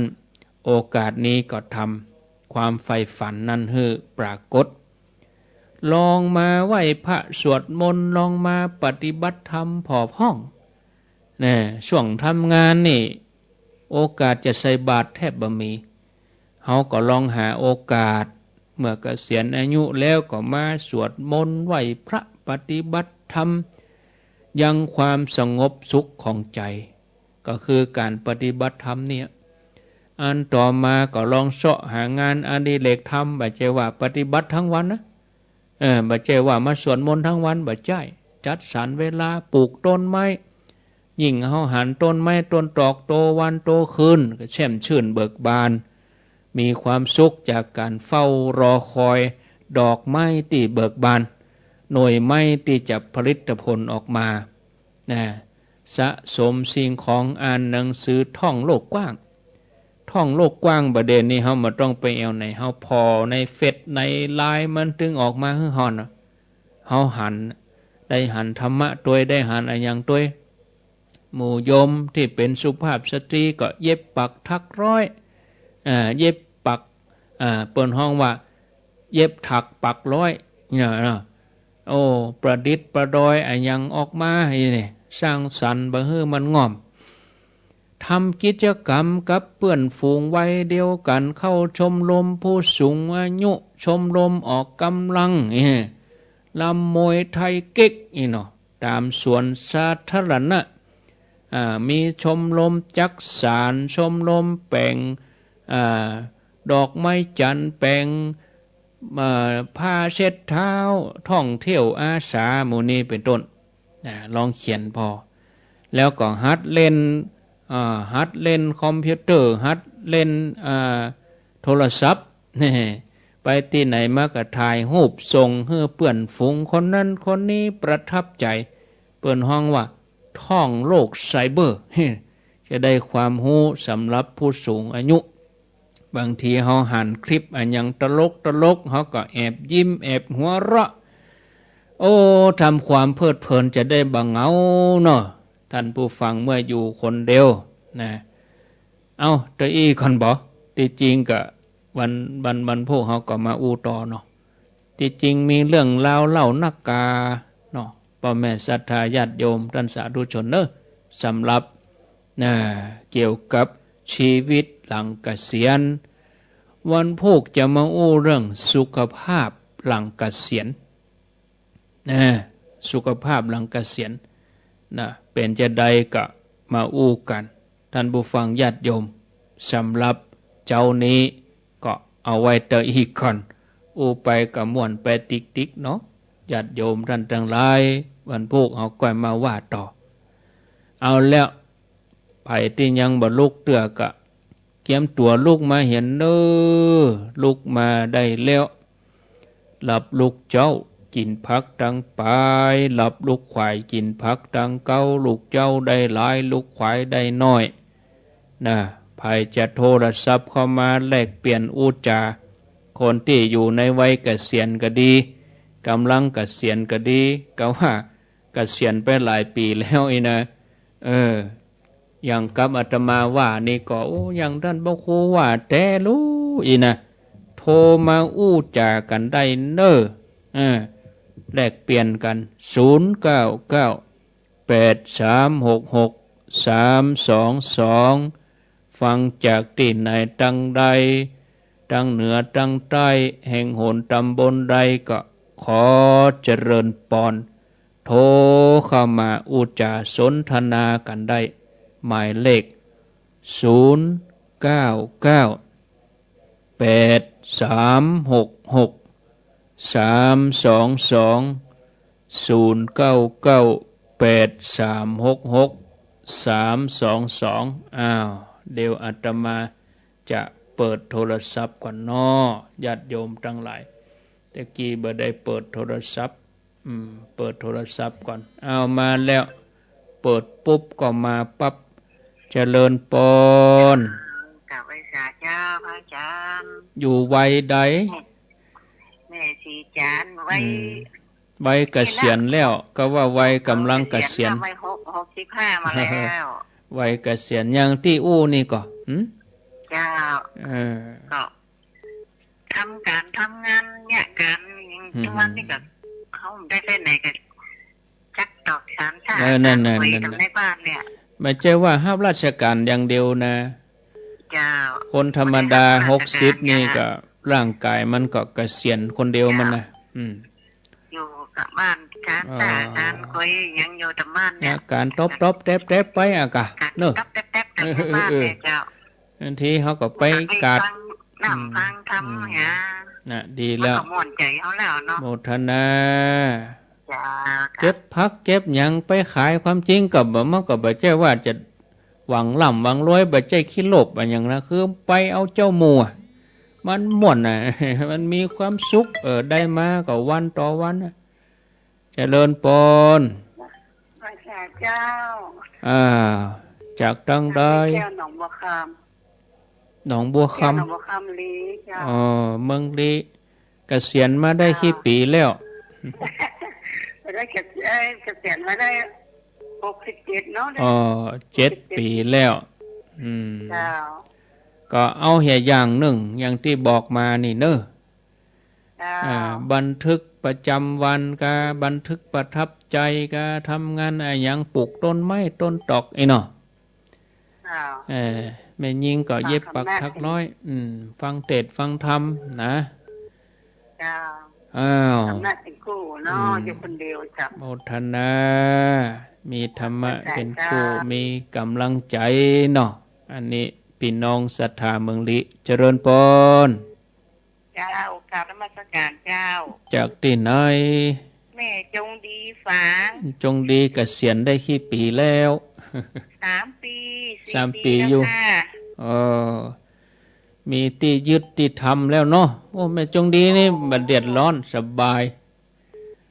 โอกาสนี้ก็ทำความใฝ่ฝันนั้นหื้อปรากฏ ลองมาไหว้พระสวดมนต์ ลองมาปฏิบัติธรรมผ่อพ่อง แน่ ช่วงทำงานนี่ โอกาสจะใส่บาตรแทบบ่มี เฮาก็ลองหาโอกาส เมื่อเกษียณอายุแล้วก็มาสวดมนต์ไหว้พระปฏิบัติธรรม ยังความสงบสุขของใจ๋ ก็คือก๋านปฏิบัติธรรมเนี่ย อันต่อมาก็ลองเซาะหางานอดิเรกทำ บ่ใจ้ว่าปฏิบัติตึงวันนะ เออ บ่ใจ้ว่ามาสวดมนต์ตึงวัน บ่ใจ้ จัดสรรเวลาปลูกต้นไม้ ยิ่งเฮาหันต้นไม้ต้นตอกโตวันโตคืน ก็แช่มชื่นเบิกบาน มีความสุขจากก๋านเฝ้ารอคอยดอกไม้ตี้เบิกบาน หน่วยไม้ตี้จะผลิตผลออกมา นะ สะสมสิ่งของ อ่านหนังสือ ท่องโลกกว้าง ท่องโลกกว้าง บ่าเดี่ยวนี้เฮาบ่ต้องไปแอ่วไหน เฮาผ่อในเฟซในไลน์มันตึงออกมาหื้อเฮานะ เฮาหัน ได้หันธรรมะตวย ได้หันอะหยังตวย หมู่โยมตี้เป๋นสุภาพสตรีก็เย็บปักถักร้อย อ่า เย็บปัก อ่า เปิ้นฮ้องว่า เย็บถักปักร้อยเนี่ยเนาะ โอ้ ประดิษฐ์ประดอยอะหยังออกมา อี้นี่ สร้างสรรค์บ่หื้อมันง่อม ทำกิจกรรมกับเปื้อนฝูงวัยเดียวกั๋น เข้าชมรมผู้สูงอายุ ชมรมออกก๋ำลัง อี้ รำมวยไทยเก๊ก อี้เนาะ ต๋ามสวนสาธารณะ อ่า มีชมรมจักสาน ชมรมแป๋ง อ่า ดอกไม้จันทร์ แป๋ง เอ่อ ผ้าเช็ดเท้า ท่องเที่ยวอาสา หมู่นี้เป๋นต้น อ่า ลองเขียนผ่อ แล้วก็หัดเล่น อ่า หัดเล่นคอมพิวเตอร์ หัดเล่น อ่า โทรศัพท์ ไปตี้ไหนมาก็ถ่ายฮูปส่งหื้อเปื้อนฝูงคนนั้นคนนี้ประทับใจ๋ เปิ้นฮ้องว่าท่องโลกไซเบอร์ จะได้ความฮู้สำหรับผู้สูงอายุ บางทีเฮาหันคลิปอะหยังตลกตลก เฮาก็แอบยิ้มแอบหัวเราะ โอ้ ทำความเพลิดเพลินจะได้บ่เหงาเนาะ ท่านผู้ฟัง เมื่ออยู่คนเดียวนะ เอ้า เตอะอี้ก่อนบ่ ตี้จริงก็วัน วัน วันพูกเฮาก็มาอู้ต่อเนาะ ตี้จริงมีเรื่องราวเล่านักกาเนาะ ป้อแม่ศรัทธาญาติโยม ต้านสาธุชนเนอะ สำหรับ นะ เกี่ยวกับชีวิตหลังเกษียณ วันพูกจะมาอู้เรื่องสุขภาพหลังเกษียณ นะ สุขภาพหลังเกษียณ นะ เป๋นจาใดก็มาอู้กั๋น ท่านผู้ฟังญาติโยม สำหรับเจ๊านี้ก็เอาไว้เตอะอี้ก่อน อู้ไปก็ม่วนไปติ๊กๆ เนาะ ญาติโยมต้านตังหลาย วันพูกเฮาก้อยมาว่าต่อ เอาแล้ว ใผตี้ยังบ่ลุกเตื้อก็ เกียมตั๋วลุกมาเหียนเน่อ ลุกมาได้แล้ว หลับลุกเจ๊า กิ๋นผักตังป๋าย หลับลุกขวาย กิ๋นผักตังเก๊า ลุกเจ๊าได้หลาย ลุกขวายได้น้อย นะ ใผจะโทรศัพท์เข้ามาแลกเปลี่ยนอู้จ๋า คนตี้อยู่ในวัยเกษียณก็ดี ก่ำลังเกษียณก็ดี ก็ว่าเกษียณไปหลายปี๋แล้วอี้นะ เออ อย่างกับอาตมาว่านี่ก็ โอ้ อย่างต้านพระครูว่าแต๊ลู้อี้นะ โทรมาอู้จ๋ากั๋นได้เน่อ เออ แลกเปลี่ยนกั๋น ศูนย์เก้าเก้า แปดสามหกหก สามสองสอง ฟังจากตี้ไหน ตังใด ตังเหนือตังใต้ แห่งหนต๋ำบลใดก็ขอเจริญปอน โทรเข้ามาอู้จ๋าสนทนากั๋นได้ หมายเลข ศูนย์เก้าเก้า แปดสามหกหก สามสองสอง ศูนย์เก้าเก้า แปดสามหกหก สามสองสอง อ้าว เดี๋ยวอาตมาจะเปิดโทรศัพท์ก่อนเนาะ ญาติโยมตังหลาย ตะกี้บ่ได้เปิดโทรศัพท์ อืม เปิดโทรศัพท์ก่อน อ้าว มาแล้ว เปิดปุ๊บก็มาปั๊บ เจริญปอน กราบไหว้สาเจ้าพระอาจารย์ อยู่วัยใด แม่ศรีจันทร์ วัย อืม วัยเกษียณแล้ว ก็ว่าวัยก๋ำลังเกษียณ วัยหก หกสิบห้ามาแล้ว วัยเกษียณ อย่างตี้อู้นี่ก่อ หึ เจ้า เออ ก็ ทำก๋านทำงานเนี่ย ก๋าน อืม ทุกวันนี้ก็ เขาได้แค่ไหนก็ จักตอกสาร เออ นั่นๆๆ คุยกับในบ้านเนี่ย บ่ใจ้ว่าฮับราชก๋านอย่างเดียวนะ เจ้า คนธรรมดา คนธรรมดา หกสิบนี่ก็ ร่างก๋ายมันก็เกษียณคนเดียวมันนะ เจ้า อืม อยู่กับบ้าน ก๋าน อ๋อ ต๋าก๋านคุยอย่างอยู่แต่บ้านเนี่ย ก๋านต๊อบๆแต๊บๆไปอะกะ ก๋าน เนอะ ต๊อบๆแต๊บๆ เออ แต่บ้านเนี่ย เออ เจ้า บางทีเขาก็ไปกาด ฟังน้ำ อืม ฟังธรรม อืม เนี่ย น่ะ ดีแล้ว มันก็ม่วนใจ๋เขาแล้วเนาะ โมทนา เจ้า เก็บผักเก็บหยังไปขาย ความจริงก็บ่ มันก็บ่ใจ้ว่าจะหวังร่ำหวังรวย บ่ใจ้ขี้โลภอะหยังนะ คือไปเอาเจ้าหมู่อะ มันม่วนน่ะ มันมีความสุข เออ ได้มาก็วันต่อวันน่ะ เจริญปอน พระเจ้า อ่า จากตังใด แก้วหนองบัวคำ หนองบัวคำ แก้วหนองบัวคำลี้ เจ้า อ๋อ เมืองลี้ เกษียณมาได้ เจ้า กี่ปี๋แล้ว ได้เกษ-, เอ้ย เกษียณมาได้หกสิบเจ็ดเนาะ อ๋อ เจ็ดปี๋แล้ว อืม เจ้า ก็เอาเหียอย่างนึ่ง อย่างตี้บอกมานี่เน่อ เจ้า อ่า บันทึกประจำวันกา บันทึกประทับใจ๋กา ทำงานอะหยัง ปลูกต้นไม้ต้นตอกอี้เนาะ เจ้า เออ แม่ญิงก็เย็บปักถักร้อย ฟังธรรมะ อืม ฟังเตสน์ฟังธรรมนะ เจ้า อ้าว ธรรมะเป๋นคู่เนาะ อืม อยู่คนเดียว เจ้า โมทนา มีธรรมะเป๋นคู่ เจ้า มีก๋ำลังใจ๋เนาะ อันนี้ปี้น้องศรัทธาเมืองลี้ เจริญปอน เจ้า กราบนมัสการเจ้า จากตี้ไหน แม่จงดีฝาง จงดีเกษียณได้กี่ปี๋แล้ว สามปี๋ สามปี๋ สี่ปี๋ อยู่ เจ้าค่ะ เออ มีตี้ยึดตี้ทำแล้วเนาะ โอ้ แม่จงดีนี่ โอ้ บ่เดือดร้อน สบาย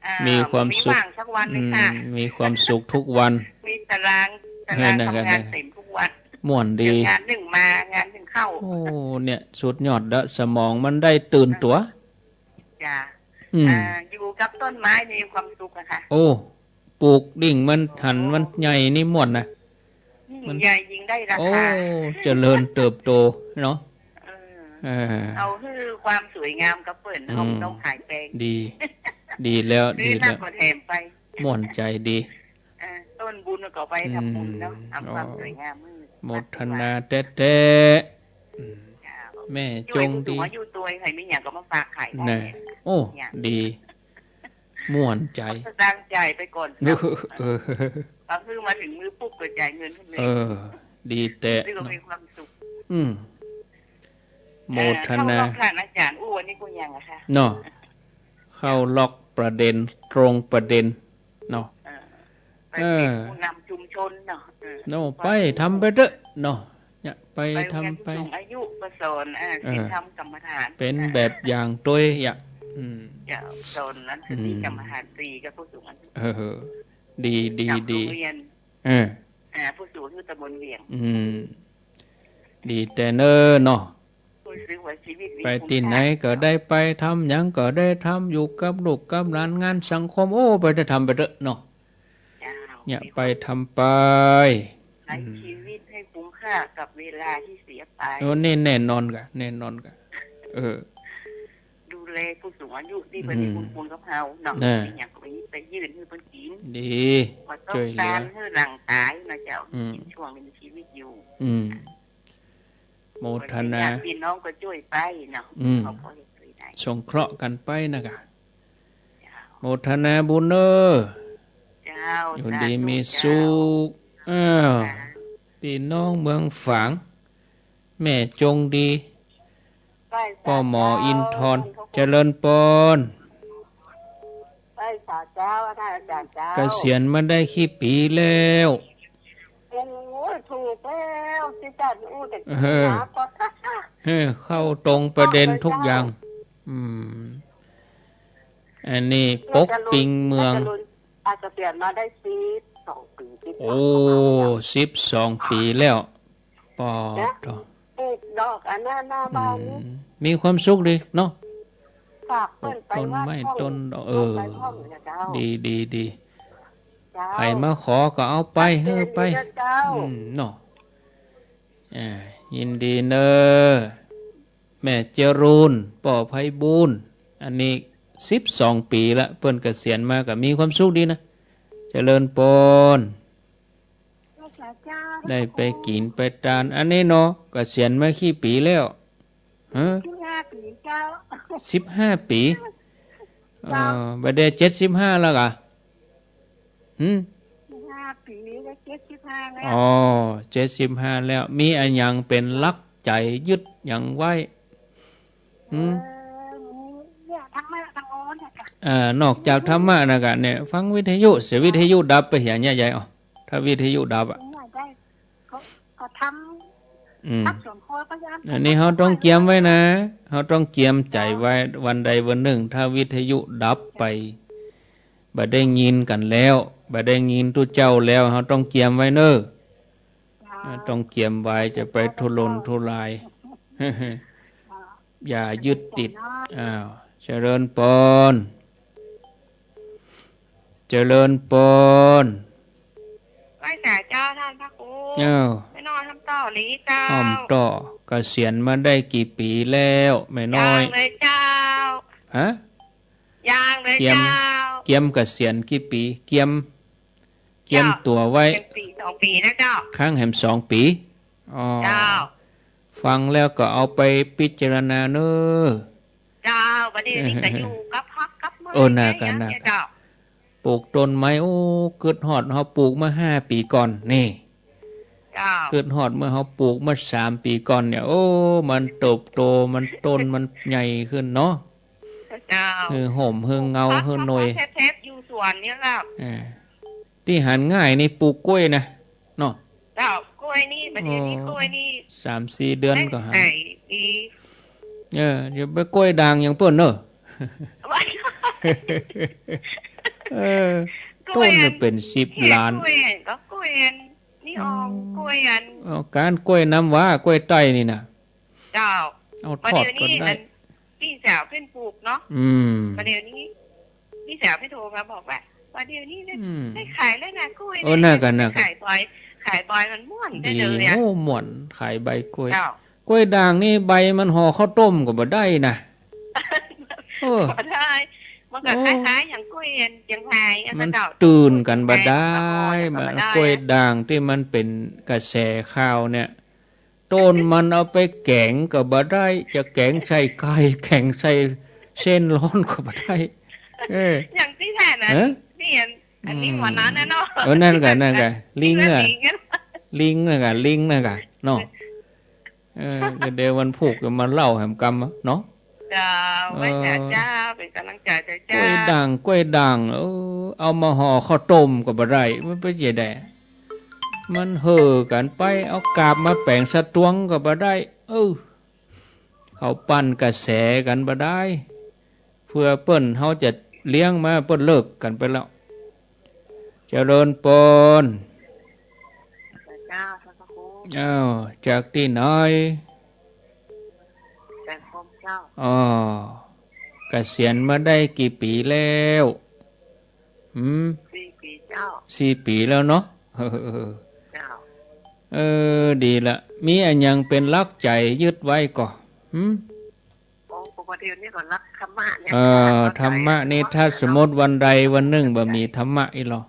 อ่า มีความสุข บ่มีว่างสักวันเลยค่ะ อืม มีความสุขทุกวัน มีตาราง ตาราง เออ นั่น ทำงาน นั่น เต็มทุกวัน ม่วนดี เดี๋ยวงานนึ่งมา งานนึ่งเข้า โอ้ เนี่ย สุดยอดละ สมองมันได้ตื่นตั๋ว จ้ะ อืม อ่า อยู่กับต้นไม้มีความสุขอะค่ะ โอ้ ปลูกยิ่งมันหันมันใหญ่นี่ม่วนนะ ยิ่ง มัน ใหญ่ยิ่งได้ราคา โอ้ เจริญเติบโตเนาะ เออ เออ เอาหื้อความสวยงามกับเปิ้น อืม เอา เอาขายแปลง ดี ดีแล้ว ซื้อ ดีแล้ว น้ำก็แถมไป ม่วนใจ๋ดี เออ ต้นบุญก็ไปทำบุญเนาะ อืม ทำความ อ๋อ สวยงาม อืม โมทนาแต๊ๆ อืม เจ้า แม่จงดี ช่วยผู้สูงอายุตวย ใผมีหยังก็มาฝากขายได้ น่ะ เนี่ย โอ้ เนี่ย ดี ม่วนใจ๋ ตั้งใจ๋ไปก่อน เออ เออ พอหื้อมาเถิงมือปุ๊บก็จ่ายเงินหื้อเลย เออ ดีแต๊ นี่ก็มีความสุข อืม โมทนา เอ่อ เข้าล็อกค่ะ อาจ๋ารย์อู้ อันนี้ก็ยังอะค่ะ เนาะ เข้าล็อกประเด็น ตรงประเด็น เนาะ เออ ไปเป๋น เออ ผู้นำชุมชนเนาะ เออ เนาะ ไปทำไปเต๊อะเนาะ เนี่ย ไป ไปทำไป ผู้สูงอายุก็สอน อ่า เออ ศีลธรรมกรรมฐาน เป๋นแบบอย่างตวยอะ อืม เจ้า สอนนั้น อืม สติกรรมฐานสี่กับผู้สูงอายุ เออ ดี ดี เจ้า ดี โรงเรียน เออ อ่า ผู้สูงอายุตำบลเวียง อืม ดีแต๊เน่อเนาะ รู้สึกว่าชีวิตมีคุณค่า ไปตี้ไหนก็ได้ไป ทำหยังก็ได้ทำ อยู่กับลูกกับหลาน งานสังคม โอ้ ไปได้ทำไปเต๊อะเนาะ เจ้า เนี่ยไปทำไป ใช้ชีวิตให้คุ้มค่ากับเวลาที่เสียไป โอ้ นี่แน่นอนก่ะ แน่นอนก่ะ เออ ดูแลผู้สูงอายุตี้เปิ้นมีบุญคุณกับเฮาเนาะ น่ะ มีหยังก็ไป ไปยื่นหื้อเปิ้นกิ๋น ดี บ่ต้อง ช่วยเหลือ ก๋านหื้อหลังต๋ายนะเจ้า อืม กิ๋นช่วงมีชีวิตอยู่ อืม โมทนา ญาติพี่น้องก็จ้วยไปเนาะ อืม เขาก็เฮ็ดจ้วยได้ สงเคราะห์กั๋นไปนะก่ะ เจ้า โมทนาบุญเน้อ เจ้า อยู่ดีมีสุข สาธุเจ้า อ้าว ค่ะ พี่น้องเมืองฝาง แม่จงดี ไหว้สาธุ ป้อหมออินทร์ เจ้า เจริญปอน ไหว้สาธุเจ้า อาจารย์เจ้า เกษียณมาได้กี่ปี๋แล้ว โอ้ย ถูกแล้ว สิบแปดอู้แต่ เออ หาก็ เออ เข้าตรงประเด็นทุกอย่าง อืม อันนี้ปกปิงเมือง น่าจะลุน อาจจะเปลี่ยนมาได้สิบสองปี๋ สิบสอง โอ้ สิบสองปี๋แล้ว ปอด นะ โถ่ ปลูกดอกอันนั้นหน้าบ้านนี่ อืม มีความสุขดีเนาะ ฝากเปิ้นไปวัด ปลูกต้นไม้ ห้อง ต้นดอก เออ ห้องไปห้องนะเจ้า ดี ดี ดี เจ้า ใผมาขอก็เอาไป ฝากเตือน หื้อไป ดีนะเจ้า อืม เนาะ อ่า ยินดีเน้อ แม่จรูน ป้อไพบูลย์ อันนี้สิบสองปี๋ละ เปิ้นเกษียณมาก็มีความสุขดีนะ เจริญปอน ได้ไปกิ๋นไปตาน อันนี้เนาะ เกษียณมากี่ปี๋แล้ว ฮะ สิบห้าปี๋เจ้า สิบห้าปี๋ เจ้า เอ่อ บ่าเดี่ยวเจ็ดสิบห้าแล้วก่ะ หืม สิบห้าปี๋ ก็เจ็ดสิบห้าแล้ว อ๋อ เจ็ดสิบห้าแล้ว มีอะหยังเป๋นหลักใจ๋ยึดหยังไว้ หืม เออ มีเนี่ย ธรรมะธรรมโอเนี่ยค่ะ เอ่อ นอกจากธรรมะนะก่ะ เนี่ย ฟังวิทยุ เสียวิทยุดับไปเหียเนี่ย ยาย อ๋อ ถ้าวิทยุดับอะ เนี่ยได้ ก็ ก็ทำ อืม ทำสวนครัวก็ยาม อันนี้เฮาต้องเกียมไว้นะ เฮาต้องเกียมใจ๋ไว้ วันใดวันนึ่ง ถ้าวิทยุดับไป บ่ได้ยินกั๋นแล้ว บ่ได้ยินตุ๊เจ้าแล้ว เฮาต้องเกียมไว้เน้อ เจ้า เฮาต้องเกียมไว้ จะไปทุรนทุราย เจ้า อย่ายึดติด อ้าว เจริญปอน เจริญปอน ไหว้สาเจ้าต้านพระครู เอ้า แม่น้อยห้อมต่อหลีเจ้า ห้อมต่อ เกษียณมาได้กี่ปี๋แล้ว แม่น้อย ยังเลยเจ้า ฮะ ยังเลยเจ้า เกียม เกียมเกษียณกี่ปี๋ เกียม เกียมตั๋วไว้ เจ้า เกียมปี๋สองปี๋นะเจ้า ค้างแหมสองปี๋ อ๋อ เจ้า ฟังแล้วก็เอาไปพิจารณาเน้อ เจ้า บ่าเดี่ยวนี้ก็อยู่กับพรรคกับเมือง เออ น่ากั๋น น่ากั๋น เจ้า ปลูกต้นไม้ โอ้ กึ๊ดฮอด เฮาปลูกมาห้าปี๋ก่อน นี่ เจ้า กึ๊ดฮอดเมื่อเฮาปลูกมาสามปี๋ก่อนเนี่ย โอ้ มันเติบโต มันต้นมันใหญ่ขึ้นเนาะ เจ้า หื้อฮ่ม หื้อเงา หื้อหน่วย ปลูกผัก ปลูกผักแทบๆ อยู่สวนเนี่ยแหละ เออ ตี้หันง่ายนี่ปลูกกล้วยนะ เนาะ เจ้า กล้วยนี่ บ่าเดี่ยวนี้ อ๋อ กล้วยนี่ สามสี่เดือนก็หัน ได้ขายดี เออ อย่าไปกล้วยด่างอย่างเปิ้นเน้อ เออ กล้วย ต้นมันเป๋นสิบล้าน กล้วยก็กล้วยนี่ อ๋อ อืม กล้วยอัน เอาก๋านกล้วยน้ำว้า กล้วยใต้นี่นะ เจ้า เอาทอดก็ได้ บ่าเดี่ยวนี้อัน ปี้สาวเปิ้นปลูกเนาะ อืม บ่าเดี่ยวนี้ ปี้สาวเปิ้นโทรมาบอกว่า บ่าเดี่ยวนี้ได้ อืม ได้ขายแล้วนะกล้วย เออ เนี่ย น่ากั๋น น่ากั๋น ขายบ่อย ขายบ่อยมันม่วน ดี ได้เลยอะ โอ้ ม่วน ขายใบกล้วย เจ้า กล้วยด่างนี่ใบมันห่อข้าวต้มก็บ่ได้นะ เออ บ่ได้ มันก็ โอ้ คล้ายๆ อย่างกล้วยอันเจียงไฮ้อะ มัน เจ้า ตื่นกั๋นบ่ได้ มัน กล้วยด่างตี้มันเป๋นกระแสข่าวเนี่ย ต้นมันเอาไปแก๋งก็บ่ได้ จะแก๋งใส่ไก่ แก๋งใส่เส้นร้อนก็บ่ได้ เออ อย่างตี้แท้นะ เออ นี่อัน อันนี้ อืม หัวนั้นนะเนาะ เออ นั่นก่ะ นั่นก่ะ ลิงก์น่ะ ลิงก์น่ะ ลิงก์น่ะก่ะ ลิงก์น่ะก่ะ เนาะ เออ เดี๋ยววันพูกจะมาเล่าแหมกำเนาะ เจ้า ไหว้สาเจ้า เออ เป๋นก๋ำลังใจ๋เจ้า กล้วยด่าง กล้วยด่าง เออ เอามาห่อข้าวต้มก็บ่ได้ มันเป๋นจะใด มันเห่อกั๋นไป เอากาบมาแป๋งสะตวงก็บ่ได้ เออ เขาปั่นกระแสกั๋นบ่ได้ เปื้อเปิ้นเฮาจะเลี้ยงมา เปิ้นเลิกกั๋นไปแล้ว เจริญปอน เจ้า ท่านพระครู อ้าว จากตี้ไหน แสนพรหมเจ้า อ๋อ เกษียณมาได้กี่ปี๋แล้ว หืม สี่ปี๋เจ้า เจ้า สี่ปี๋แล้วเนาะ เจ้า เออ ดีละ มีอะหยังเป๋นหลักใจ๋ยึดไว้ก่อ หืม โอ้ ปกตินี่ก็รักธรรมะเนี่ย เออ รักธรรมะนี่ ถ้าสมมติวันใดวันนึ่งบ่มีธรรมะอี้ลอ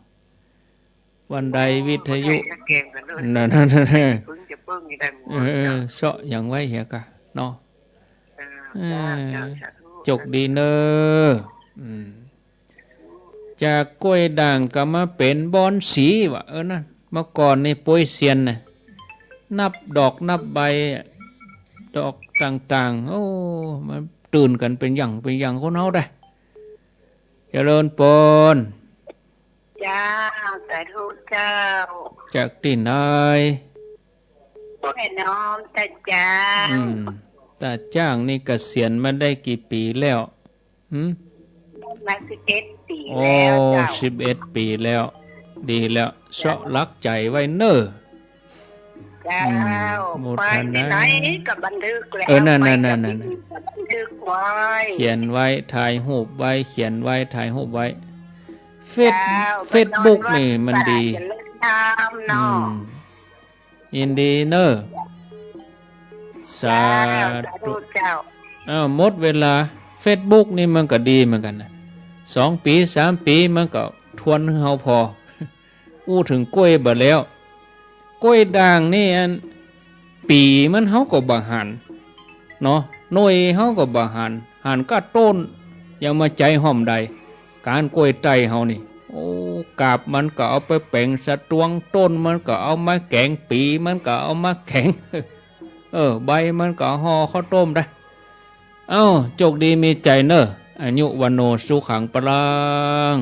วันใดวิทยุ โอ้ บ่ได้จะแกล้งกั๋นเลย นั่นๆๆ เปิ้งจะเปิ้งอยู่ได้หมด เออ เจ้า เซาะหยังไว้เหียก่ะเนาะ เออ เออ เจ้า เจ้า สาธุ โจคดีเน่อ อืม จากกล้วยด่างก็มาเป๋นบอนสีวะ เออ นั่น เมื่อก่อนนี่ปวยเสียนน่ะ นับดอกนับใบ ดอกต่างๆ โอ้ มันตื่นกั๋นเป๋นอย่างเป๋นอย่างคนเฮาได้ เจริญปอน เจ้า สาธุเจ้า จากตี้ไหน แม่น้อมตาจ้าง อืม ตาจ้างนี่เกษียณมาได้กี่ปี๋แล้ว หืม มาสิบเอ็ดปี๋ โอ้ แล้วเจ้า สิบเอ็ดปี๋แล้ว ดีแล้ว เจ้า เซาะหลักใจ๋ไว้เน่อ เจ้า อืม โมทนา ไปที่ไหนก็บันทึกแล้ว เออ นั่นๆๆๆ ไปกับที่นี่ก็บันทึกไว้ เขียนไว้ ถ่ายรูปไว้ เขียนไว้ ถ่ายรูปไว้ เฟซ เจ้า เฟซบุ๊กนี่มันดี ไปนอนวัดป่าเจริญธรรมเนาะ อืม ยินดีเน่อ สา เจ้า สาธุ ธุเจ้า อ้าว หมดเวลา เฟซบุ๊กนี่มันก็ดีเหมือนกั๋นนะ สองปี๋ สามปี๋ มันก็ทวนหื้อเฮาผ่อ อู้เถิงกล้วยบ่าแล้ว กล้วยด่างนี่อัน ปี๋มันเฮาก็บ่หัน เนาะ หน่วยเฮาก็บ่หัน หันก้าต้น ยังมาใจ๊ฮ่อมได้ ก๋านกล้วยใต้เฮานี่ โอ้ กาบมันก็เอาไปแป๋งสะตวง ต้นมันก็เอามาแก๋ง ปี๋มันก็เอามาแก๋ง เออ ใบมันก็ห่อข้าวต้มได้ เอ้า โจคดีมีใจ๋เน่อ อายุ วัณโณ สุขัง พลัง